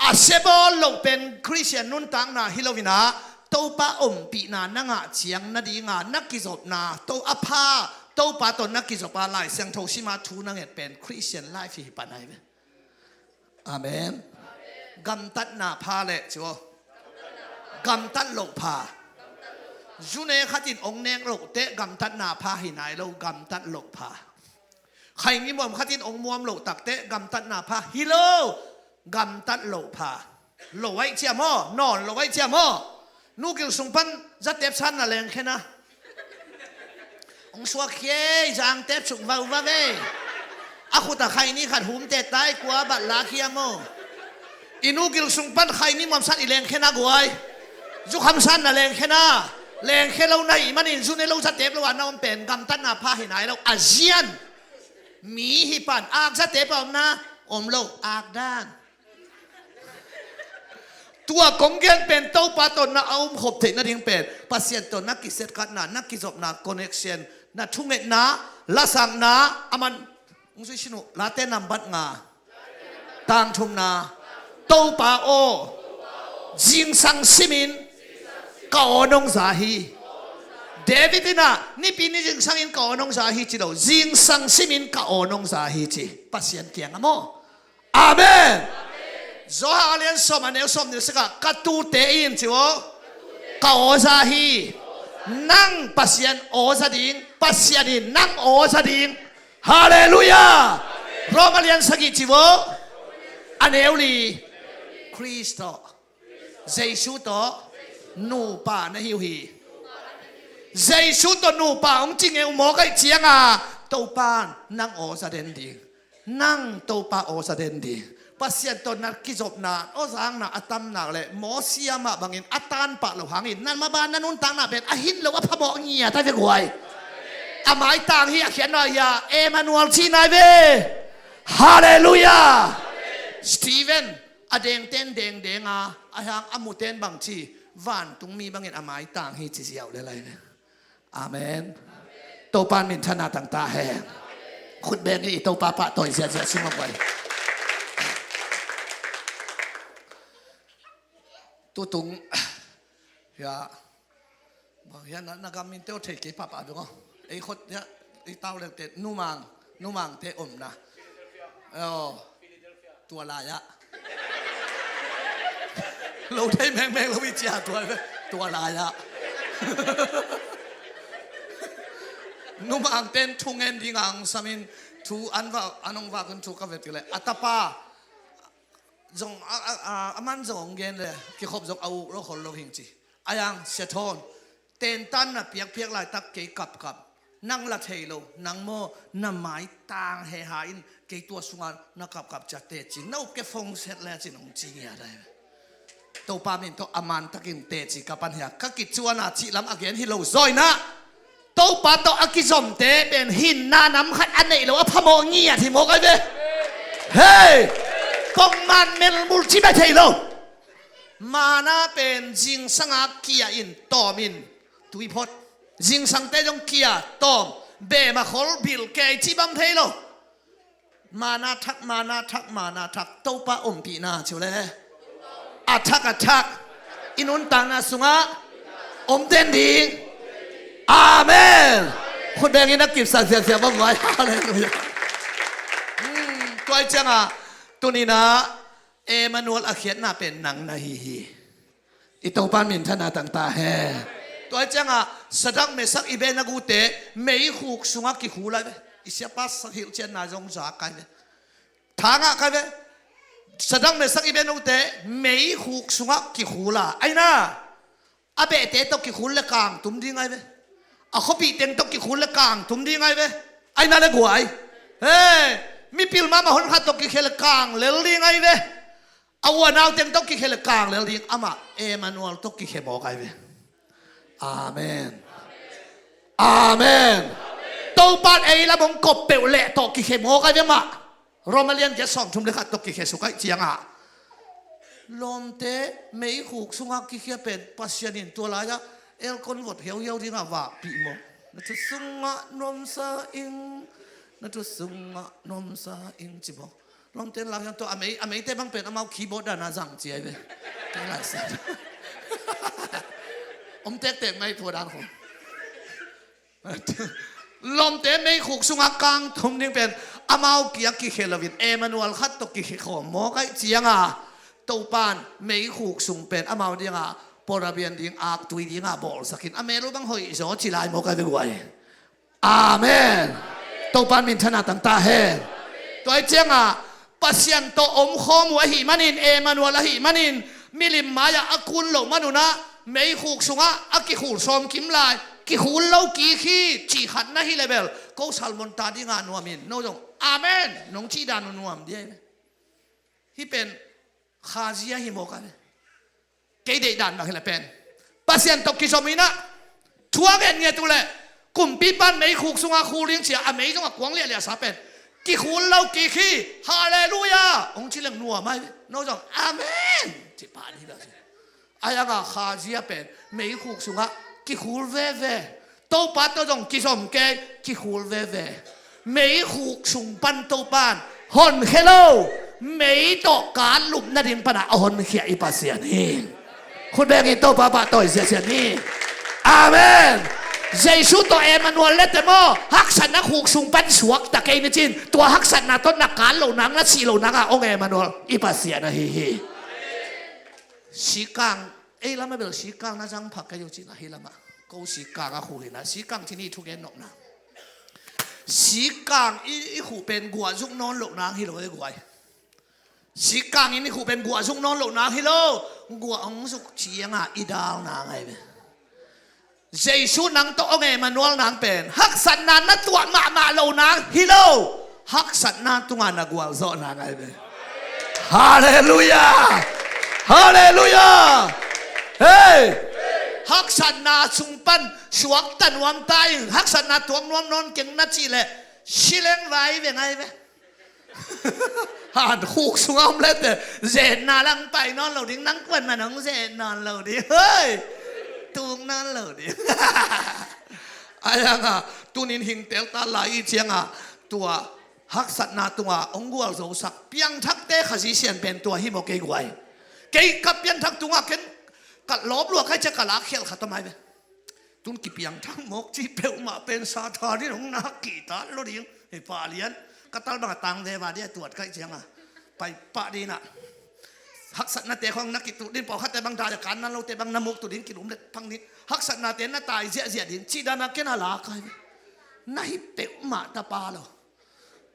A sia bawl loh pen Khristian nuntakna hi lo inah, Topa ompihna na ngah ciang nadinga na kizopna, To a pha, Topa tawh na kizop a Lai Siangtho sima thu na nget pen Christian life hi pan ahi ve. Amen. Gamtatna pha leh ci aw. Gamtat loh pha. Zune khatin ong nek loh teh gamtatna pha hi nai lo, gamtat loh pha. Khaini muam khatin ong muam loh tak teh gamtatna pha hi lo, gamtat loh pha. Lo aih cia maw, nawn lo aih cia maw. Nu gil sung pan zatep san na lengkhen a. Hong suak khia ei, zangtep suk vauva ve. A khut a khaini khat humte tai kua bat lak hiam aw. I nu gil sung pan khaini muam san i lengkhen a guai. Zukham san na lengkhen a. Lengkhe lo na hih manin zune lo zatep lo a na om pen gamtatna pha hi nai lo. A zian. Mi hi pan ak zatep a om na, om lo ak dan. Tua kong gen pen Topa tawh na a um khop theih nading pen Pasian tawh na kisetkatna, na kizopna connection, Na thungetna, lasakna, a man, hong zui sin uh, Late nambat nga, tang thumna, Topa aw, zingsang simin ka aw nong za hi. David in ah, nipi ni zingsangin ka aw nong za hi ci lo, zingsang simin ka aw nong za hi ci. Pasian kiang ah maw. Amen. Johan a lian sawm, a neu sawm nih le sagih ah, ka tuute in ci aw, ka aw za hi. Nang Pasian aw za ding, Pasian in nang aw za ding. Halleluiah. Rom a lian sagih ci aw, a neu li, Khrist tawh, Jesu tawh nupa na hi uh hi. Jesu tawh nupa hong ci ngei uh mawk ahih ciangin, Topa in nang aw za den ding. Nang Topa aw za den ding. Pasian tawh na kizopna, aw zakna a tam nak leh, Mosi amah bangin a tan pah loh hangin, na maban na nuntakna pen a hin lo a phamawh ngiat a ve guai. A maitang hi, a khiatna hi a, Emmanuel cihna hi ve. Halleluiah. Stephen, a dengten dengdeng a, a hang a muten bang ci, vantungmi bangin a maitang hi ci ziau le lai ve. Amen. Topa in minthanna tang ta hen. Khut beng i, Topa pahtawi ziahziah sungah guai. Tutung, ya, bang ya na, na gam minte aw thei kei pahpah dong aw. Ei khot ya, i tau lengte, numang, numangte omna. Aw. Tua lai-ah. Lo thei mengmeng lo i cia tua, tua lai-ah. Numangten thungen ding ang samin thu an va, an hong vak un thu ka vet leh. A tapa zong, a, a, a, a man zong hong gen leh, kikhop zong a uk lo khol lo hing ci. A yang sia thawn. Tentan na piakpiak laitak kei kapkap. Nang la thei lo, nang maw na maitang heha in kei tua sungah na kapkap ciat teci. Na up ke fongset le cin hong ci ngiat ai. Topa min tawh a mantakin teci ka pan hia. Ka kicuana cih lam a gen hi lo zawina. Topa tawh a kizomte pen hinna nam khat a neih lo a phamawh ngiat hi mawk ai ve. Hei! Kong man melmul ci bai thei lo. Mana pen zingsanga kia in tawm in tui phot. Zingsangte zong kia tawm. Bema khol bil kei ci bang thei lo. Mana thak, mana thak, mana thak. Topa ompihna ciu le. A thak, a thak. I nuntakna sungah om den ding. Amen. Khut bengin a kipsak siasia bang vai. Halleluiah. Hmm, tua i ciangah tuninah Emmanuel a khiatna pen nang na hi hi. I Topa minthanna tang ta hen. Tua ciangah Sadak, Mesak, Abednego-te meikhuk sungah kikhul ai ve. I siapa sak hilhcianna zong za kai ve. Thangah kai ve. Sadak, Mesak, Abednego-te meikhuk sungah kikhul a. Aina. A behte tawh kikhul le kangtum ding ai ve. A khuapih teng tawh kikhul le kangtum ding ai ve. Aina le guai. He, mipil mahmah hon khat tawh kikhia le kanglel ding ai ve. A uanau teng tawh kikhia le kanglel ding. Amah Emmanuel tawh kikhia mawk ai ve. Amen. Amen. Topan ei lam hong kop peuh leh tawh kikhia mawk ai ve mah. Roma lian giat sawm thum le khat tawh kikhia suk ai ciangah. Lawmte meikhuk sungah kikhia pen Pasian in tua lai-ah elkon vot hiauhiau dingah vakpih mawk. Na thu sungah nuamsa ing, na thu sungah nuamsa ing ci mawk. Lawmte lak hiang tua a mei, a meite bang pen amau keyboard dana zang ci ai ve. Kei lai sa. Om tektek mai tua dan khong. Lawmte meikhuk sungah kangtum ding pen amau kia kikhia loin Emmanuel khat tawh kikhia khawm mawk ai ciangah Topan meikhuk sung pen amau dingah porabian ding aktui dingah bawlsakin a mel uh bang hoih zaw ci lai mawk ai ve guai. Amen. Topan minthanna tang ta hen. Tua ai ciangah Pasian tawh omkhawm uh ahih manin, Emmanuel ahih manin, milim mai-ah a kun loh manunah meikhuk sungah a kikhul sawm kim lai, kikhul lo kik hi cih khat na hi le bel, ko salmon ta dingah nuam in, no zong amen nong cih dan uh nuam dia hi. Hih pen khazia hi mawk a le. Kei deihdan bang hi le pen Pasian tawh kizom inah thu a gen ngiat uh le kumpipan meikhuk sungah khul ding cia a mei zongah kuang liahliah sa pen kikhul lo kik hi. Halleluiah hong ci leng nuam ai ve. No zong amen ci pah ni lo si. Ai anga khazia pen meikhuk sungah kikhul veve. Topa tawh zong kizom kei, kikhul veve. Meikhuk sung pan Topa in honkhia lo, mei tawh kan lup nading panah a honkhia i Pasian hi. Khut bengin Topa pahtawi ziahziah ni. Amen. Jesu tawh Emmanuel le te maw, haksatna khuk sung pan suakta kei ni cin, tua haksatna tawh na kan loh nang, na sih loh nang a ong Emmanuel i Pasian ahi hi. Sikang, ei lamah bel sikang na zang pha kei uh cin, ahi lamah ko sikang a khuh hi na, sikang cin i thugen nopna. Sikang i, i khuh pen guah zuk nawn loh nang hi lo e guai. Sikang in i khuh pen guah zuk nawn loh nang hi lo. Guah hong zuk cianga i dal nang ahi ve. Jesu nang tawh ong Emmanuel nang pen haksatna na tuah mahmah loh nang hi lo. Haksatna tungah na gualzawh nang ahi ve. Halleluiah. Halleluiah. Hei, haksatna sung pan suakta nuam ta in, haksatna tuak nuam nawn keng na cih leh sileng vai ve ngai ve. Han khuk sungah om lete, zetna lang pai nawn lo ding, nang kuan man hong zet nawn lo ding. Hoi, tung nawn lo ding. Ahi hanga tunin hingtel ta lai i cianga tua haksatna tunga hong gualzosak piangthakte Khazih Sian pen tua hi maw kei guai. Kei ka pianthak tunga ken ka lawp luak hai cia ka lak khialh khat a mai ve. Tun kipiangthak mawk cih peuhmah pen Satan in hong nak kihtat lo ding. Hi pah lian. Ka tal banga tang veva dia tuat kaih cianga pai pah dinah. Haksatnate khong na kituh din, pawlkhatte bang dai a kan nan lote bang na muk tuh din kilum let phang din. Haksatnate na tai ziahziah din cih dana ken a la kai ve. Na hi peuhmah tapa lo.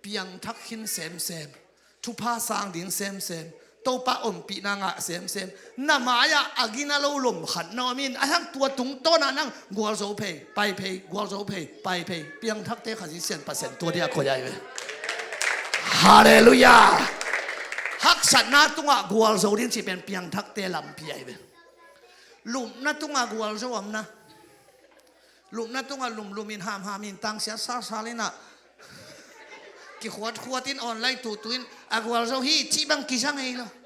Piangthak khin semsem, thupha sang ding semsem, Topa ompihna ngah semsem. Na mai-ah a gina lo lom khat na om in, a hang tua tungtawnah nang gualzo phei, pai phei, gualzo phei, pai phei. Piangthakte Khazih Sian Pasian tua dia koi ai ve. Halleluiah. Haksatna tungah gualzo ding cih pen piangthakte lampi ai ve. Lupna tungah gualzo omna. Lupna tungah lumlum in, hamham in, tangsiat salsal inah, kikhuatkhuat in, online tuhtuh in, a gualzo hi cih bang kizang ei lo.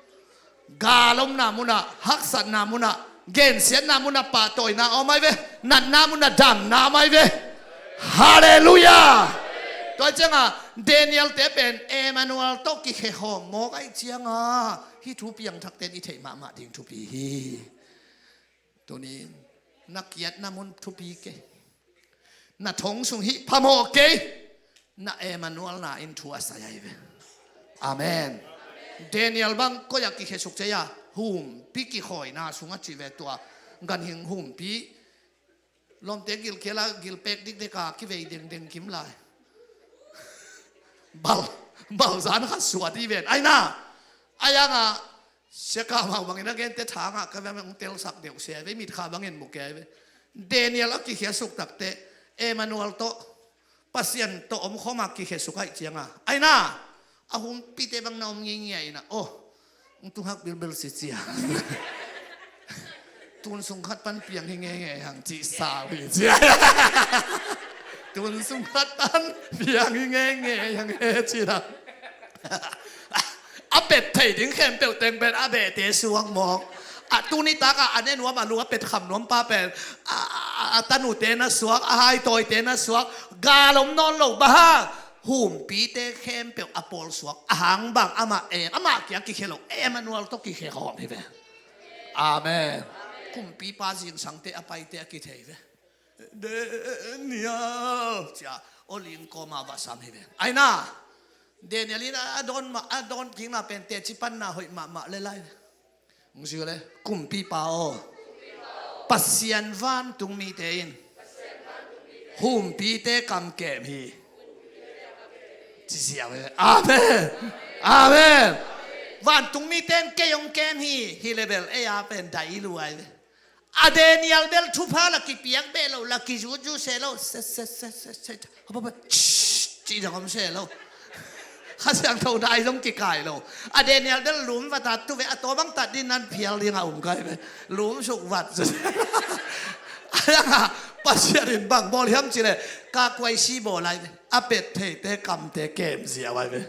Galomna munah, haksatna munah, gensiatna munah pahtawina om ai ve. Natna munah damna om ai ve. Halleluiah. Tua cianga Daniel te pen Emmanuel tawh kikhehawm mawk ai cianga hih thu piangthakten i theih mahmah ding thupi hi. Tunin na kiatna mun thupi kei, na thong sung hih phamawh kei, na Emmanuel na in thu a sai ai ve. Amen. Daniel bang koi a kikhesuk cei a, humpi kikhawina sung a ci ve tua. Ganhing humpi lawmte gilkhiala gilpek dikdeka kivei dengdeng kim lai. Bal, bal zan khat suat i ven aina. Ai anga Sia Kah Mau bangin a gente thangah ka veng hong telsak deuh sia ve, mitkha bangin mu kei ve. Daniel a kikhiasuk takte Emmanuel tawh, Pasian tawh omkhawm a kikhiasuk aih cianga aina, a humpite bang na om ngingia ina, oh, hong tunghak bilbil si cia. Tun sung khat pan piang hi ngenge hang cih sau hi cia. Tun sung khat pan piang hi ngenge hang he cih dah. A pet thei ding khempeuh teng pen a behte suak mawk. A tuni takah a ne nuam a lu a pet kham nuam pa pen a, a, a tanute na suak, a haitawite na suak. Galom nawn lo bang hang, humpite khempeuh a pawl suak a hang bang amah eng, amah kia kikhia lo, Emmanuel tawh kikhia khawm hi ve. Amen. Kumpipa zingsangte a paite a kithei ve. Daniel cia olin kawma va sam hi ve. Aina Daniel in a dawn mah, a dawn kikna pen teci panna hoih mahmah le lai ve. Hong zia le, kumpipa aw, Pasian vantung mite in humpite kam kem hi. Ci ziau ve. Amen. Amen. Vantung mite in kei hong kem hi. Hi le bel ei a pen dai luai ve. A Daniel bel thupha la kipiak beh lo, la kizutzu se lo. Se, se, se, se, se. Hop, hop, hop. Shh, cih zong om se lo. Kha Siangtho dai zong kikai lo. A Daniel bel lum va tat tu ve, a tawbang tat din nan phial ding a um kai ve. Lum suk vat. A dang a Pasian in bang bawl hiam cih leh, ka kuai si bawl lai ve. A pet theite kamte kem zia vai ve.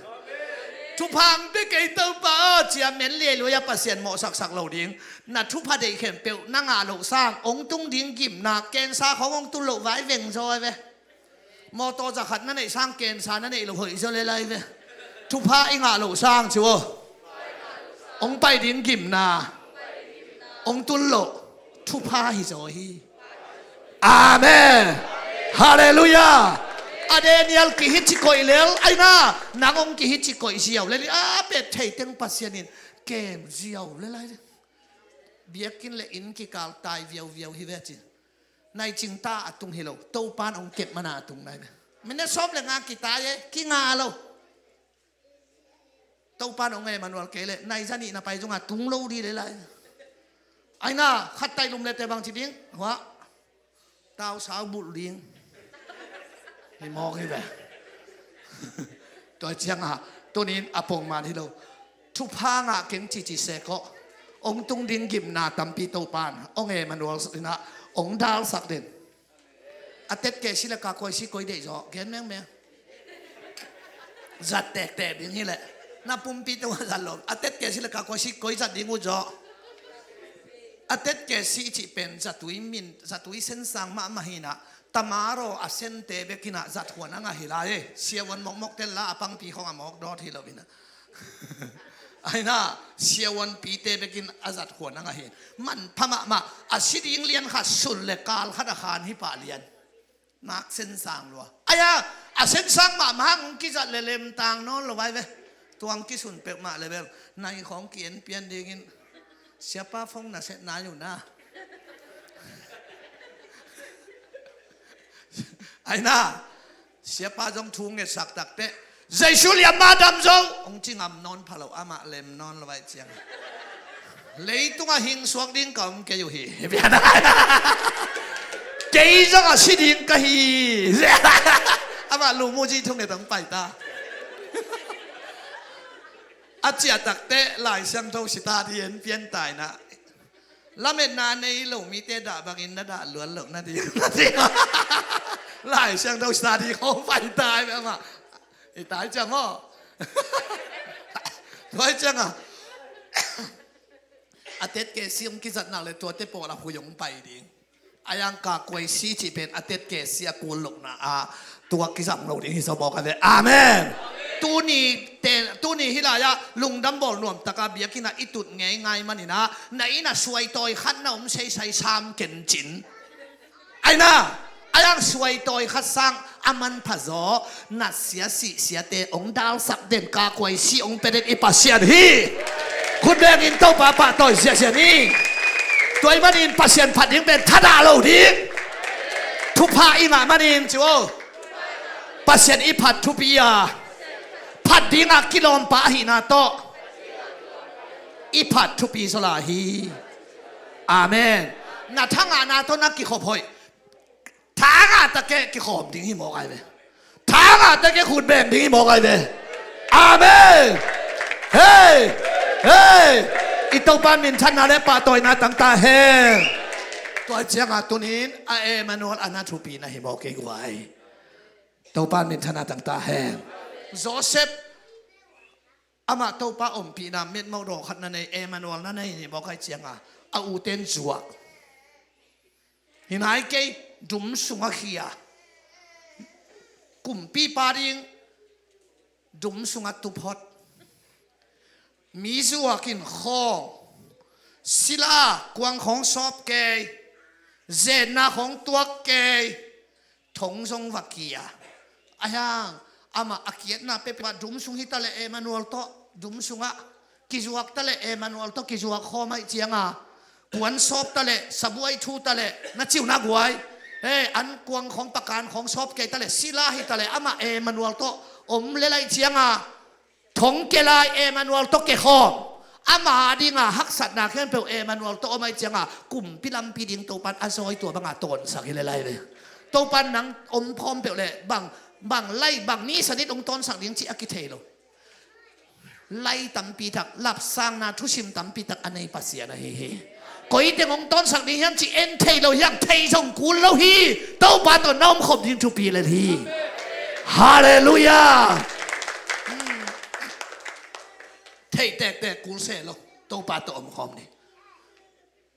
Thupha hong pia kei Topa aw, ci-a men liailui-a Pasian mawhsaksak lo ding. Na thupha deih khempeuh na ngah loh sang hong tung ding gimna, kensa khawng hong tun loh vai veng zaw ve. Mawtaw zakhat na neih sang kensa na neih loh hoih zaw le lai ve. Thupha i ngah loh sang ci aw, hong pai ding gimna hong tun loh thupha hi zaw hi. Amen. Halleluiah. A Daniel kihici koih lel, aina, nang hong kihici koih ziau lel hi. A pet thei teng Pasian in kem ziau le lai. Biakinn le inn kikal tai viauviau hi ve ci. Nai cingta a tung hi lo, Topan hong kep mana a tung nai ve. Minute sawm le nga kitai e, kinga lo. Topan hong Emmanuel kei leh nai za nih na pai zongah tung lo dih le lai. Aina, khat tai lum le te bang ci ding, hua, tau sau bulh ding. Hi mawk hi ve. Tua ciangah tunin a pongman hi lo. Thupha ngah keng cici sek aw, hong tung ding gimna tampi Topan hong Emmanuel inah hong dalsak den. A tetkesi le kakuaisi koi deih zaw, gen mengmeng. Zat tektek ding hileh na pumpi tungah zat lo. A tetkesi le kakuaisi koi zat ding uh zaw. A tetkesi i cih pen zatui min, zatui sensang mahmah hinah, tamaro a sente bekinah zat huan a ngah hi lai. Siavuan mokmok tel la a pangpi khong a mawk dawt hi lo inah. Aina, siavuan pite bekin a zat huan a ngah hi. Manpha mahmah, a si ding lian khat sul le kal khat a khan hi pah lian. Nak sensang lua. Aia, a sensang mahmah hang hong kizat le lemtang nawn lo vai ve. Tuang kisun peuhmah le bel nai khawng ki-en pian dingin, siapa phone na set nai uh na. Aina, siapa zong thu ngetsak takteh, Jesu liam ma dam zo, hong ci ngam nawn pha lo, amah lem nawn lo vai ciang. Leitungah hing suak ding ka om kei uh hi. Kei zong a si ding ka hi. Amah lumuji thunget hong paita. A ciah takteh Lai Siangtho sita dih en pian taina. Lametna nei lo mite dah bangin na dah luan loh na dih. Lai Siangtho sita dih hong paita amah. I tai ciang maw? Tua ciangah a tetkesi hong kizat nak le tuate pawl a hui hong pai ding. A yang kakuaisi cih pen a tetkesi a kul lohna a tua kizang lo ding hi zaw mawk a ve. Amen. Tuni te, tuni hi lai-ah lungdam bawl nuamtaka biakinnah i tut ngeingai maninah na innah suaitawi khat na om seisai sam kencin. Aina, a yang suaitawi khat sang a manpha zaw, natsia sihsiate hong dalsak den, kakuaisi hong pia den i Pasian hi. Khut bengin Topa pahtawi ziahziah ni. Tua i manin Pasian phat ding pen thadah lo ding. Thupha i ngah manin ci aw, Pasian i phat thupi a, phat dingah kilawmpa ahihna tawh i phat thupi zaw lai hi. Amen. Na thangahna tawh na kikhop hoih. Thangah takeh kikhawm ding hi mawk ai ve. Thangah takeh khut beng ding hi mawk ai ve. Amen. Hei, hei. I Topa minthanna le pahtawina tangta hen. Tua ciangah tunin a Emmanuel a na thupi na hi mawk kei guai. Topa minthanna tangta hen. Joseph, amah Topa ompihna metmawh dawh khat na nei, Emmanuel na nei ni mawk ai cianga, a uten zuak. Hi nai kei, dum sungah khia. Kumpipa ding dum sungah tuphot. Mi zuakin khawng, sila kuang khawng sawp kei, zenna khawng tuak kei, thong zong va kia. Ahiang, amah a kiatna pepah dum sung hi taleh Emmanuel tawh dum sungah kizuak taleh Emmanuel tawh kizuak khawm aih cianga, kuan sawp taleh, sabuai thu taleh, na ciuna guai. He, an kuang khawng pakan khawng sawp kei taleh, sila hi taleh amah Emmanuel tawh om lel aih cianga, thong ke lai Emmanuel tawh ke khawm. Ama dinga haksatna khempeuh Emmanuel tawh om aih cianga, kumpi lampi ding Topan a zawi tua banga tawnsak hi lel ai ve. Topan nang om khawm peuh le bang, bang lai bang ni sanit hong tawnsak ding cih a kithei lo. Lai tampi tak, lapsangna thusim tampi tak a nei Pasian ahi hi. Koi teng hong tawnsak ding hiam cih en thei lo hiam, thei zong kul lo hi. Topa tawh na omkhop ding thupi lel hi. Halleluiah. Hmm. Ei tektek kul se lo. Topa tawh om khawm ni.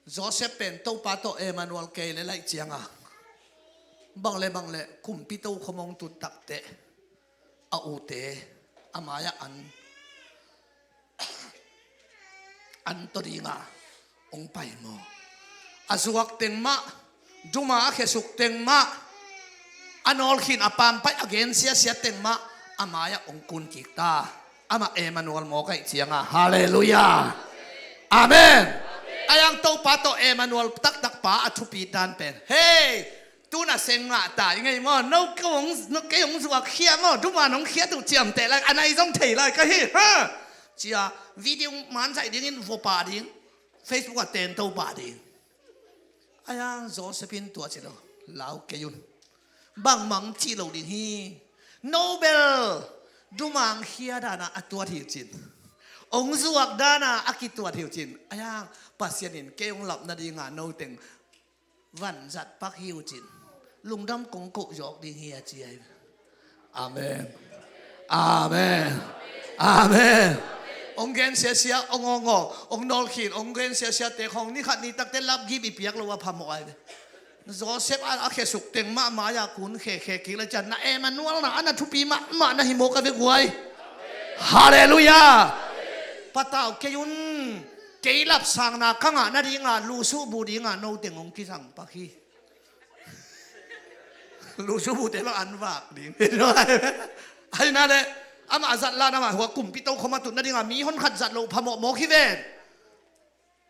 Joseph pen Topa tawh Emmanuel kei le laih cianga bang le bang le kumpi tokhom hong tun takteh a ute a mai-ah an an tawh dinga hong pai maw? A zuak teng mah, duma a khesuk teng mah, a nawlkhin a pampaih a gensiasia teng mah a mai-ah hong kun kik ta. Amah Emmanuel maw kaih cianga, halleluiah. Amen. Ayang Topa tawh Emmanuel taktak pa a thupi dan pen, hei, tuna seng ngah ta i ngei maw? No kei hong, no kei hong zuak khia maw? Duman hong khiat uh ciamteh lai, a nai zong thei lai ka hi ha. Cia video manzaih dingin vua pah ding, Facebook ah tento pah ding. Ayang Joseph in tua ci lo, lau kei un. Bangmang cih lo ding hi. No bel dumang khia dana a tuat hi cin, hong zuak dana a kituat hi cin. Ayang Pasian in kei hong lap nadinga no teng vanzat pak hi uh cin, lungdam kong koh zawk ding hi a ci ai. Amen. Amen. Amen. Hong gensiasia, hong awngawng, hong nawlkhin, hong gensiasia te khong ni khat ni takte lapgip i piak lo a phamawh ai ve. Joseph a, a khesuk teng mahmah a kun khekhe kik le cian na Emmanuel na a na thupi mahmah na hi mawk a ve guai. Halleluiah. Patau kei un. Kei lapsangna ka ngah nadinga lusuh bu dinga no teng hong kisang pak hi. Lusuh bute bang an vak ding. Ahi na le, amah a zat lan amah hua kumpi tokhom a tut nadinga mi hon khat zat lo phamawh mawk hi ven.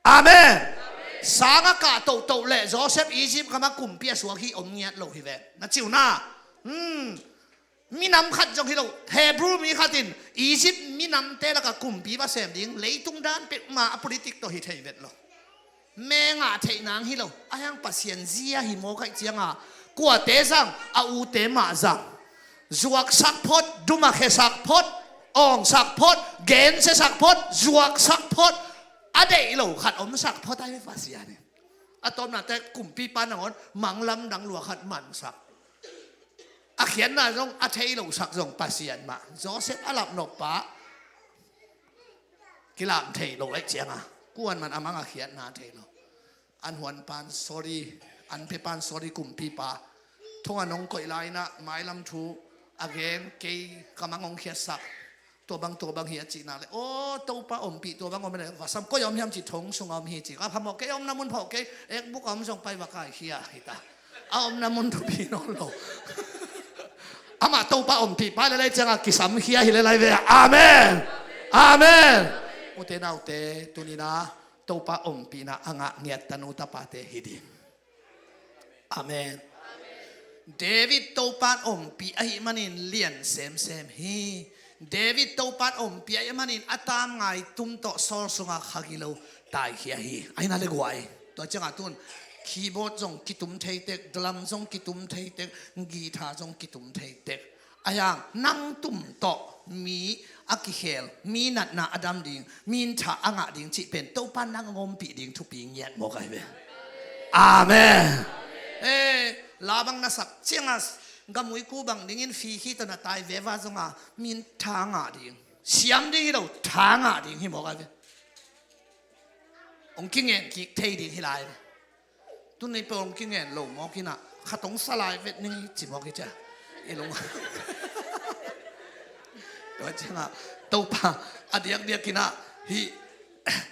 Amen. Sanga kah tohtoh le Joseph Egypt kama kumpi a suak hi om ngiat lo hi ven. Na ciu na. Hmm. Minam khat zong hi lo, Hebrew mi khat in Egypt minamte laka kumpi va sem ding, leitung dan peuhma a politik tawh hi thei vet lo. Me ngah theih nang hi lo, a hiang Pasian zia hi mawk aih cianga, kuate zang, a ute mah zang. Zuaksak phot, dumakhesak phot, awngsak phot, gensiasak phot, zuaksak phot, a deih lo khat omsak phot ahi Pasian in. A tawpna te kumpipa nangawn manglam dang lua khat mansak. A khiatna zong a thei losak zong Pasian mah. Joseph a lapnop pa kilam thei lo aih cianga kuan man a mang a khiatna thei lo. An huan pan sorry, an phe pan sorry kumpipa. Thong a nong koih laina mailam thu a gen kei ka mang hong khiatsak. Tua bang, tua bang hi a cihna le, aw, Topa ompih tua bang om le, vasam koi a om hiam ci, thong sung a om hi ci. Ka phamawh kei, a omna mun phawh kei, ekbuk a om zong pai va kai khia hita. A omna mun thupi nawn lo. Amah Topa ompih pa le lai cianga kisam khia hi le lai ve. Amen. Amen. Ute naute, tunina Topa ompihna a ngah ngiat tanu tapate hi ding. Amen. David Topan ompih ahih manin lian semsem hi. David Topan ompih ahih manin a tam ngai tum tawh Saul sunga khagilo taikhia hi. Aina le guai. Tua cianga tun keyboard zong kitum theitek, drum zong kitum theitek, guitar zong kitum theitek. Ahiang nang tum tawh mi a kikhel, mi natna a dam ding, mi in tha a ngah ding cih pen Topa nang a ngompih ding thupi ngiat mawk ahi ve. Amen. Eh, la bang na sak cianga gamui ku bang dingin fi khi tawh na tai veva zonga mi in tha a ngah ding, siam ding hi lo, tha a ngah ding hi mawk ahi ve. Hong kingen kik thei ding hi lai ve. Tun nei peuh hong kingen lo mawk inah khat hong sa lai vet ning ci mawk hi cia. I lung tua ciangah Topa a diakdiak inah hih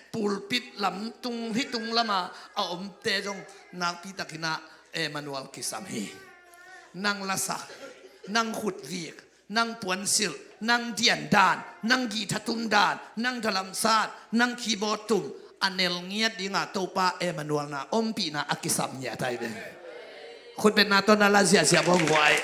pulpit lam tung, hih tung lama a omte zong nakpi takinah Emmanuel kisam hi. Nang lasak, nang khutvik, nang puansilh, nang diandan, nang guitar tumdan, nang dalamsat, nang keyboard tum a nel ngiat dinga Topa Emmanuel na ompihna a kisam ngiat ahi ve. Khutbetna tawh na la ziahziah buangbuai.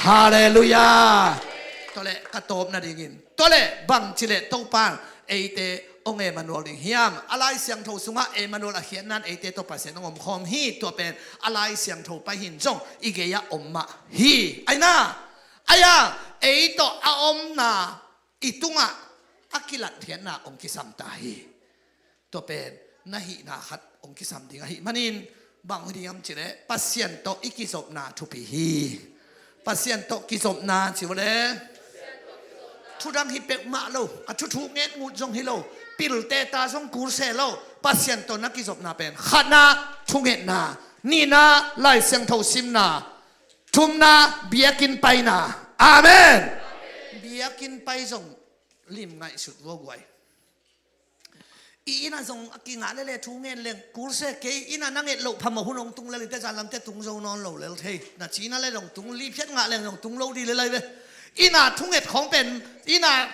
Halleluiah. Tawleh ka tawp nadingin, tawleh bang cileh Topa eite hong Emmanuel ding hiam? A Lai Siangtho sungah Emmanuel a khiatnan eite tawh Pasian hong omkhawm hi. Tua pen a Lai Siangtho pai hin zong i gei-ah om mah hi. Aina, aia, ei tawh a omna i tungah a kilatkhiatna hong kisam ta hi. Tua pen na hihna khat hong kisam ding ahih manin bang hi ding hiam cileh Pasian tawh i kizopna thupi hi. Pasian tawh kizopna ci uh le. thudang hi peuhmah lo, a thuthu nget ngut zong hi lo, pilte ta zong kul se lo, Pasian tawh na kizopna pen khatna thungetna, nihna Lai Siangtho simna, thumna biakinn paina. Amen. Biakinn pai zong lim ngaihsut vua guai. I inn ah zong a kingah lele thu ngen leng kul se, kei inn ah na nget loh phamawh hun hong tung lel in te, zan lam te tung zo nawn lo lel thei. Na cina le zong tung, liphiat ngah leng zong tung lo dih lel ai ve. Inn ah thunget khawng pen, inn ah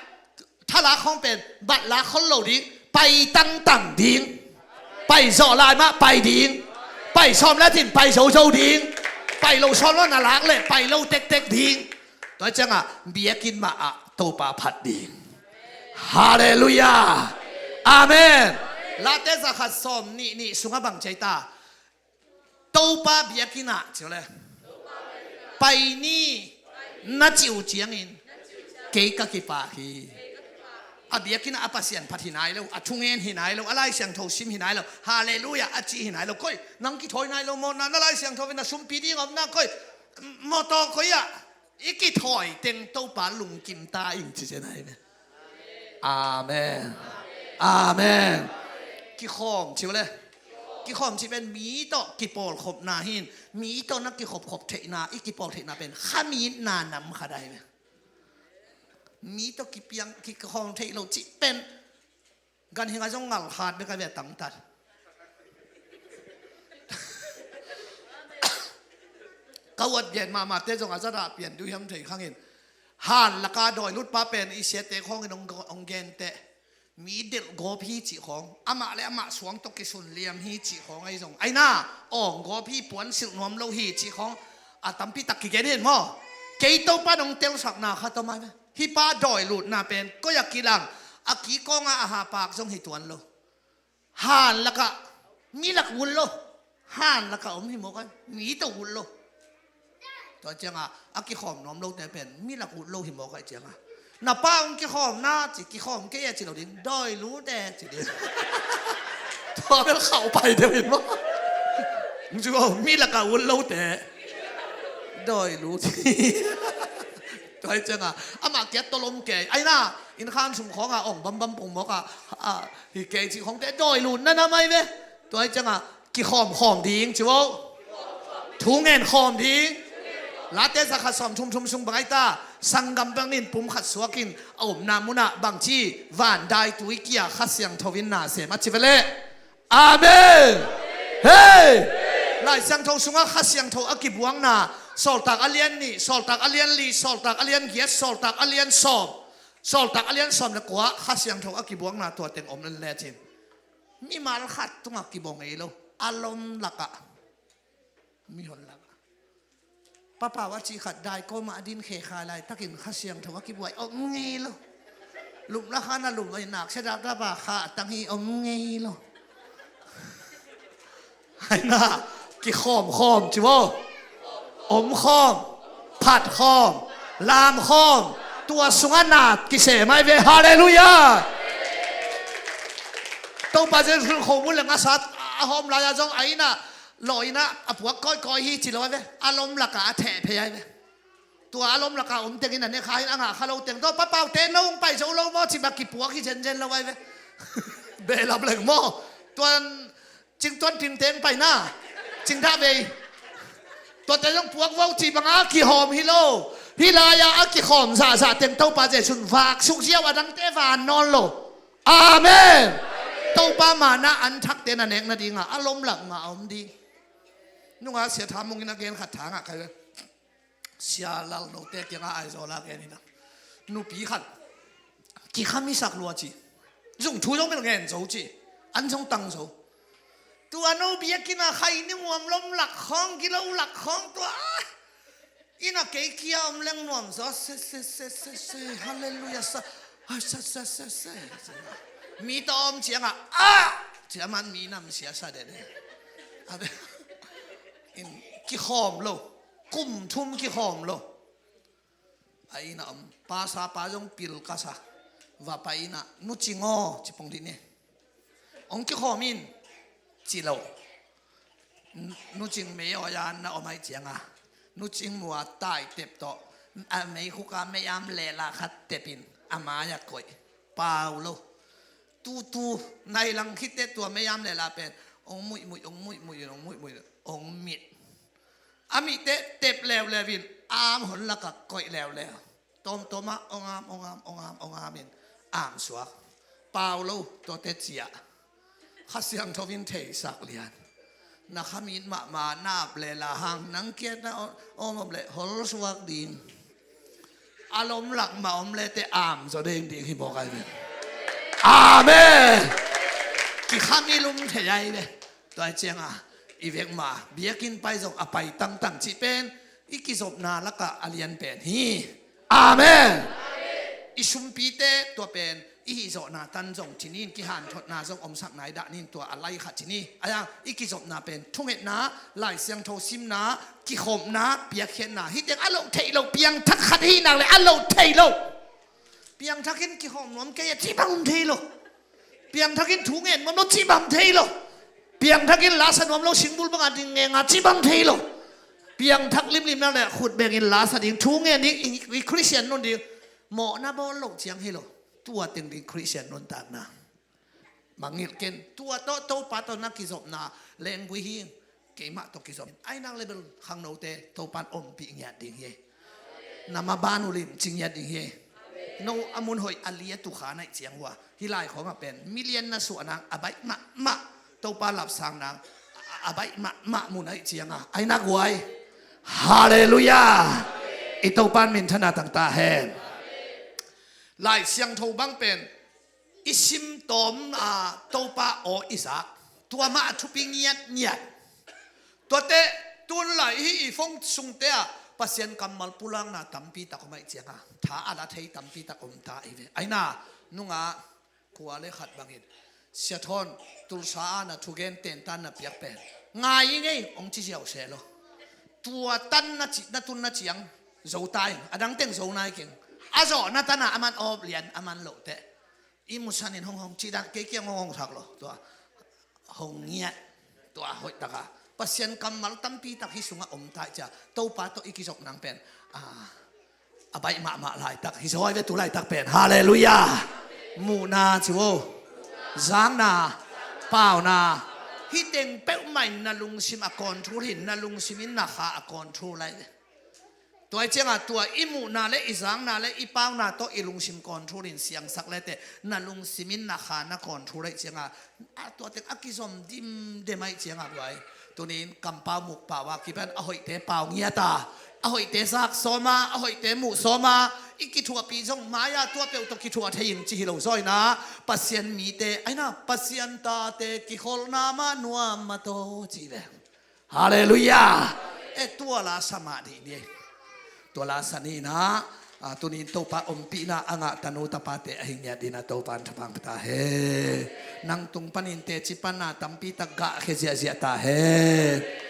thalak khawng pen bat lak khol lo ding, pai tangtang ding. Pai zawh lai mah pai ding. Pai sawm le cin pai zozo ding. Pai lo sawm lo na lak le pai lo tektek ding. Tua ciangah biakinn mah ah Topa phat ding. Halleluiah. Amen. Late zakhat sawm nih nih sungah bang ci ai ta? Topa biakinn ah, ci uh le, pai ni, na cih uh ciangin kei ka kipak hi. A biakinn ah a Pasian phat hi nai lo, a thungen hi nai lo, a Lai Siangtho sim hi nai lo, halleluiah a ci hi nai lo. Koi, nang kithawi nai lo maw? Na, na Lai Siangtho in na sumpi ding om na, koi, mawtaw koi ah i kithawi teng Topa lungkim ta ing, ci cian ai ve. Amen. Amen. Kikhawm ci uh le. Kikhawm ci pen mi tawh kipawlkhopna hi in, mi tawh na kikhopkhop theihna, i kipawl theihna pen khamitna nam khat ai ve. Mi tawh kipiang, kikhawm theih lo cih pen ganhing ah zong ngalkhat bek a ve a tangtat. Ka uat gen mahmahte zong a zat ah pian duh hiam thei khangin, han laka dawi lutpa pen i siate khawngin hong, hong gente. Mi delh gawp hi cih khawng, amah le amah suang tawh kisun liam hi cih khawng ahi zong, aina awng gawp hi, puan silh nuam lo hi cih khawng a tampi tak kigen hi maw? Kei Topa nong telsakna khat om ai ve. Hih pa dawi lutna pen koi a kilang, a kikawng ah a hapak zong hi tuan lo. Han lakah mi lak ut lo. Han lakah om hi mawk ai, mi tawh ut lo. Tua ciangah a kikhawm nuam lote pen mi lak ut lo hi mawk ai ciangah, na pa hong kikhawm na ci, kikhawm kei a ci lo ding, dawi lute ci ding. Tua bel khauh pai deuh in maw? Hong cu aw, mi lakah ut lote dawi lut. Tua hi ciangah amah kiat tawh lom kei, aina inn khan sung khawngah awng bambam pong mawkah, ah, hi kei cih khawngte dawi lut na nam ai ve. Tua hi ciangah kikhawm khawm ding ci vo. Thu ngen khawm ding. Late zakhat sawm thum thum sung bang ai ta? Sanggam bangin pum khat suakin a omna munah bangci van dai tui kia Kha Siangtho in na sem a ci ve leh. Amen. Hei! Lai Siangtho sungah Kha Siangtho a kibuakna, Sawltak a lian nih, Sawltak a lian li, Sawltak a lian giat, Sawltak a lian sawm, Sawltak a lian sawm le kua Kha Siangtho a kibuakna tua teng om len lecin, mimal khat tungah kibawng ei lo, a lom lakah, mihon lakah. Papau a cih khat daikawm ah a din khekha laitakin Kha Siangtho a kibuai om ngei lo. Lupna khan a lum a i nak sia dapdap a kha a tang hi om ngei lo. Aina kikhawm khawm ci vo. Om khawm, phat khawm, lam khawm. Tua sungah na kisem ai ve. Halleluiah. Topa Jesu khawm uh leng a sat a hawm lai-a zong aina lawina a puak kawikawi hi ci lo ai ve. A lom lakah a theh phei ai ve. Tua a lom lakah om tengin a ne kha hin a ngah kha lo teng tawh, papaute no hong pai zo lo maw ci bak kipuak hi zenzen lo ai ve. Behlap leng maw? Tuan cingtuan tingteng paina, cingdah vei. Tuate zong puak vo ci banga kihawm hi lo. Hih lai-a a kikhawm zahzah teng Topa Jesu'n vaksuk ziau, a dangte van nawn lo. Amen. Topa mana an thakte na nek nadinga a lom lak mah a om ding. Nunga Sia Tha Mung in a gen khat thangah kai ve. Sia Lal Note kiangah Aizawl a gen hi na. Nupi khat kikham i sak lua ci. Zung thu zong bel ngen zo ci. An zong tang zo. Tua no biakinn a khai ni muam lom lak khawng, gilo lak khawng tua. Inn a kei kia om leng nuam zaw, se, se, se, se, se, halleluiah, sa, ai, sa, sa, sa, sa. Mi tawh om ciangah, ah! Ciaman mi nam sia sa dede. A be, in kikhawm lo, kum thum kikhawm lo. A inn a om, pasa pa zong pil ka sa. Va pai inn ah, Nu Cing aw, ci pong dih ni. Hong kikhawm in, ci lo. Nu Cing mei awi a na om ai cianga, Nu Cing mua tai tep tawh, a mei khuka mei am lehla khat tep in, A mai-ah koih. Pau lo. Tutu nai lang khitte tua mei-am le la pen ong muihmuih, ong muihmuih, ong muihmuih, ong mit. A mihte tep leuleu in am hon lakah koih leuleu. Tawmtawmah ong am, ong am, ong am, ong am in am suak. Pau lo, tuate ciah. Kha Siangtho in theisak lian. Na khamit mahmah, na ap le la hang, nang kiatna om om le hol suak ding. A lom lak mah om le te am zaw ding ding hi bawk ai ve. Amen. Kikhamit lum thei ai ve. Tua ciangah i vek mah biakinn pai zong a pai tangtang cih pen i kizopna lakah a lian pen hi. Amen. I sumpite tua pen i hihzawhna tan zong ci ni in, kihanthotna zong omsak nai dah ni in, tua a lai khat ci ni. Ahi hang i kizopna pen thungetna, Lai Siangtho simna, kikhopna, piakkhiatna. Hih teng a loh theih loh piangthak khat hi nak le a loh theih loh. Piangthak in kikhop nuam kei a cih bang om thei lo. Piangthak in thu ngen nuam lo cih bang om thei lo. Piangthak in la sa nuam lo, singbul bangah ding ngenga cih bang om thei lo. Piangthak limlim nak le khut bengin la sa ding, thu ngen ding, i, i Khristian nun ding. Mawhna bawl loh ciang hi lo. Tua teng ding Khristian nuntakna. Mangngilh ken, tua tawh Topa tawh na kizopna lenggui hi. Keimah tawh kizop. Ai nak le bel khangnote Topan ompih ngiat ding hi. Na maban uh limci ngiat ding hi. No a mun hoih a liat uh kha na hih ciang uh a, hih lai khawngah pen million na suah nang a baih mahmah, Topa lapsang nang a, a baih mahmah mun ahih ciangah ai nak uh ai. Halleluiah. I Topan minthanna tang ta hen. Lai Siangtho bang pen i sim tawm a Topa aw i zak, tua mah a thupi ngiatngiat. Tuate tun lai hih i phone sungte ah Pasian kammal pulakna tampi tak om ahih ciangah tha a la thei tampi tak om ta i ve. Aina nungah khua le khat bangin Sia Thawn Tulsa ah na thugen tentan na piak pen ngai i ngei hong ci ziau seh lo. Tua tan na ci, na tun na ciang zo ta ing, a dang teng zo nai keng. A zawh na tan ah a man awp lian a man loh teh. I musanin hong hong cih dan kei kiang hong hong sak lo. Tua hong ngiat. Tua hoih taka Pasian kammal tampi tak hih sungah om ta i cia. Topa tawh i kizop nang pen a, a baih mahmah laitak hi zaw ai ve tu laitak pen. Halleluiah. Muhna ci vo. Zakna, pauna. Hih teng peuhmah in na lungsim a control hi, na lungsim in na kha a control ai ve. Tua ahih ciangah tua i muhna le i zakna le i pauna tawh i lungsim control in siangsak le teh, na lungsim in na kha na control ahih ciangah a tua teng a kizom dimdem ahih ciangah luai. Tunin kampau mukpau a kipan a hoihte pau ngiat a, a hoihte zak sawm a, a hoihte muh sawm a, i kithuahpih zong mai-ah tua peuh tawh kithuah thei ing ci hi lo zaw ina, Pasian mite aina Pasian tate kikholhna mah nuam mah tawh ci ve. Halleluiah. E, tua la sa mah dih ni. Tua la sa ni na, a, tunin Topa ompihna a ngah tanu tapate ahi ngiat dih na Topa in thapang pia ta hen. Nang tung panin teci panna tampi tak gahkhia ziahziah ta hen.